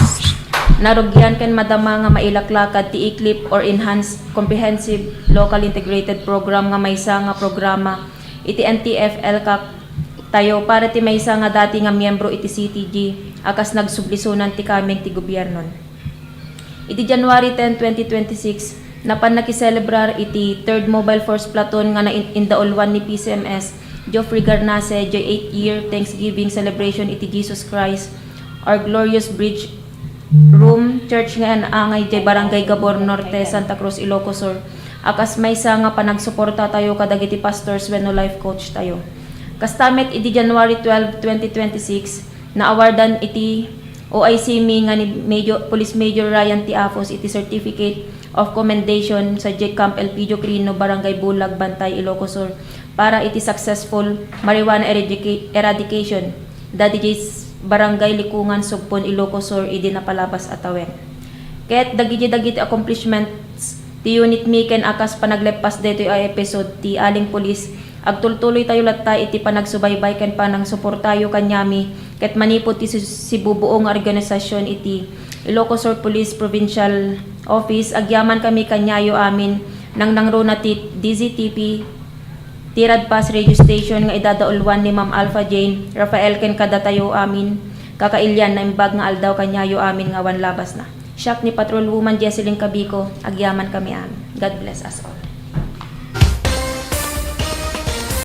narugian ken madama nga mailaklakad ti ECLIP or Enhanced Comprehensive Local Integrated Program nga maysa nga programa iti N T F-ELCAC tayo para ti maysa nga dati nga miyembro iti C T G a kas nagsublisunan ti kameng ti gobiernon. Iti January ten, twenty twenty-six, napan nakiselebrar iti Third Mobile Force Platoon nga nain-, indauluan ni P C M S Geoffrey Garnase, J eight year Thanksgiving Celebration iti Jesus Christ, Our Glorious Bridge Room Church nga inaangay jay Barangay Gabor Norte, Santa Cruz, Ilocos Sur, a kas maysa nga panagsuporta tayo kadagiti pastors wenno life coach tayo. Kasta met, idi January twelve, twenty twenty-six, naawardan iti O I C mi nga ni Major, Police Major Ryan Tiafos iti Certificate of Commendation sadiay Camp Elpidio Quirino, Barangay Bulag, Bantay, Ilocos Sur, para iti successful marijuana eradica-, eradication dadiay Barangay Likungan, Sugpon, Ilocos Sur, idi napalabas a tawen. Ket dagiti, dagiti accomplishments ti unit mi ken a kas panagleppas daytoy a episode ti Aling Pulis, agtultuloy tayo latta iti panagsubaybay ken panangsuportayo kaniami ket manipud ti si-, sibubuo nga organisasyon iti Ilocos Sur Police Provincial Office. Agyaman kami kaniayo amin, nangnangruna ti D Z T P Tiradpas Radio Station nga idadauluan ni Ma'am Alpha Jane Rafael ken kadatayo amin, kakailian, naimbag nga aldaw kaniayo amin nga awan labasna. Siak ni Patrol Woman Jesselyn Cabico, agyaman kami amin. God bless us all.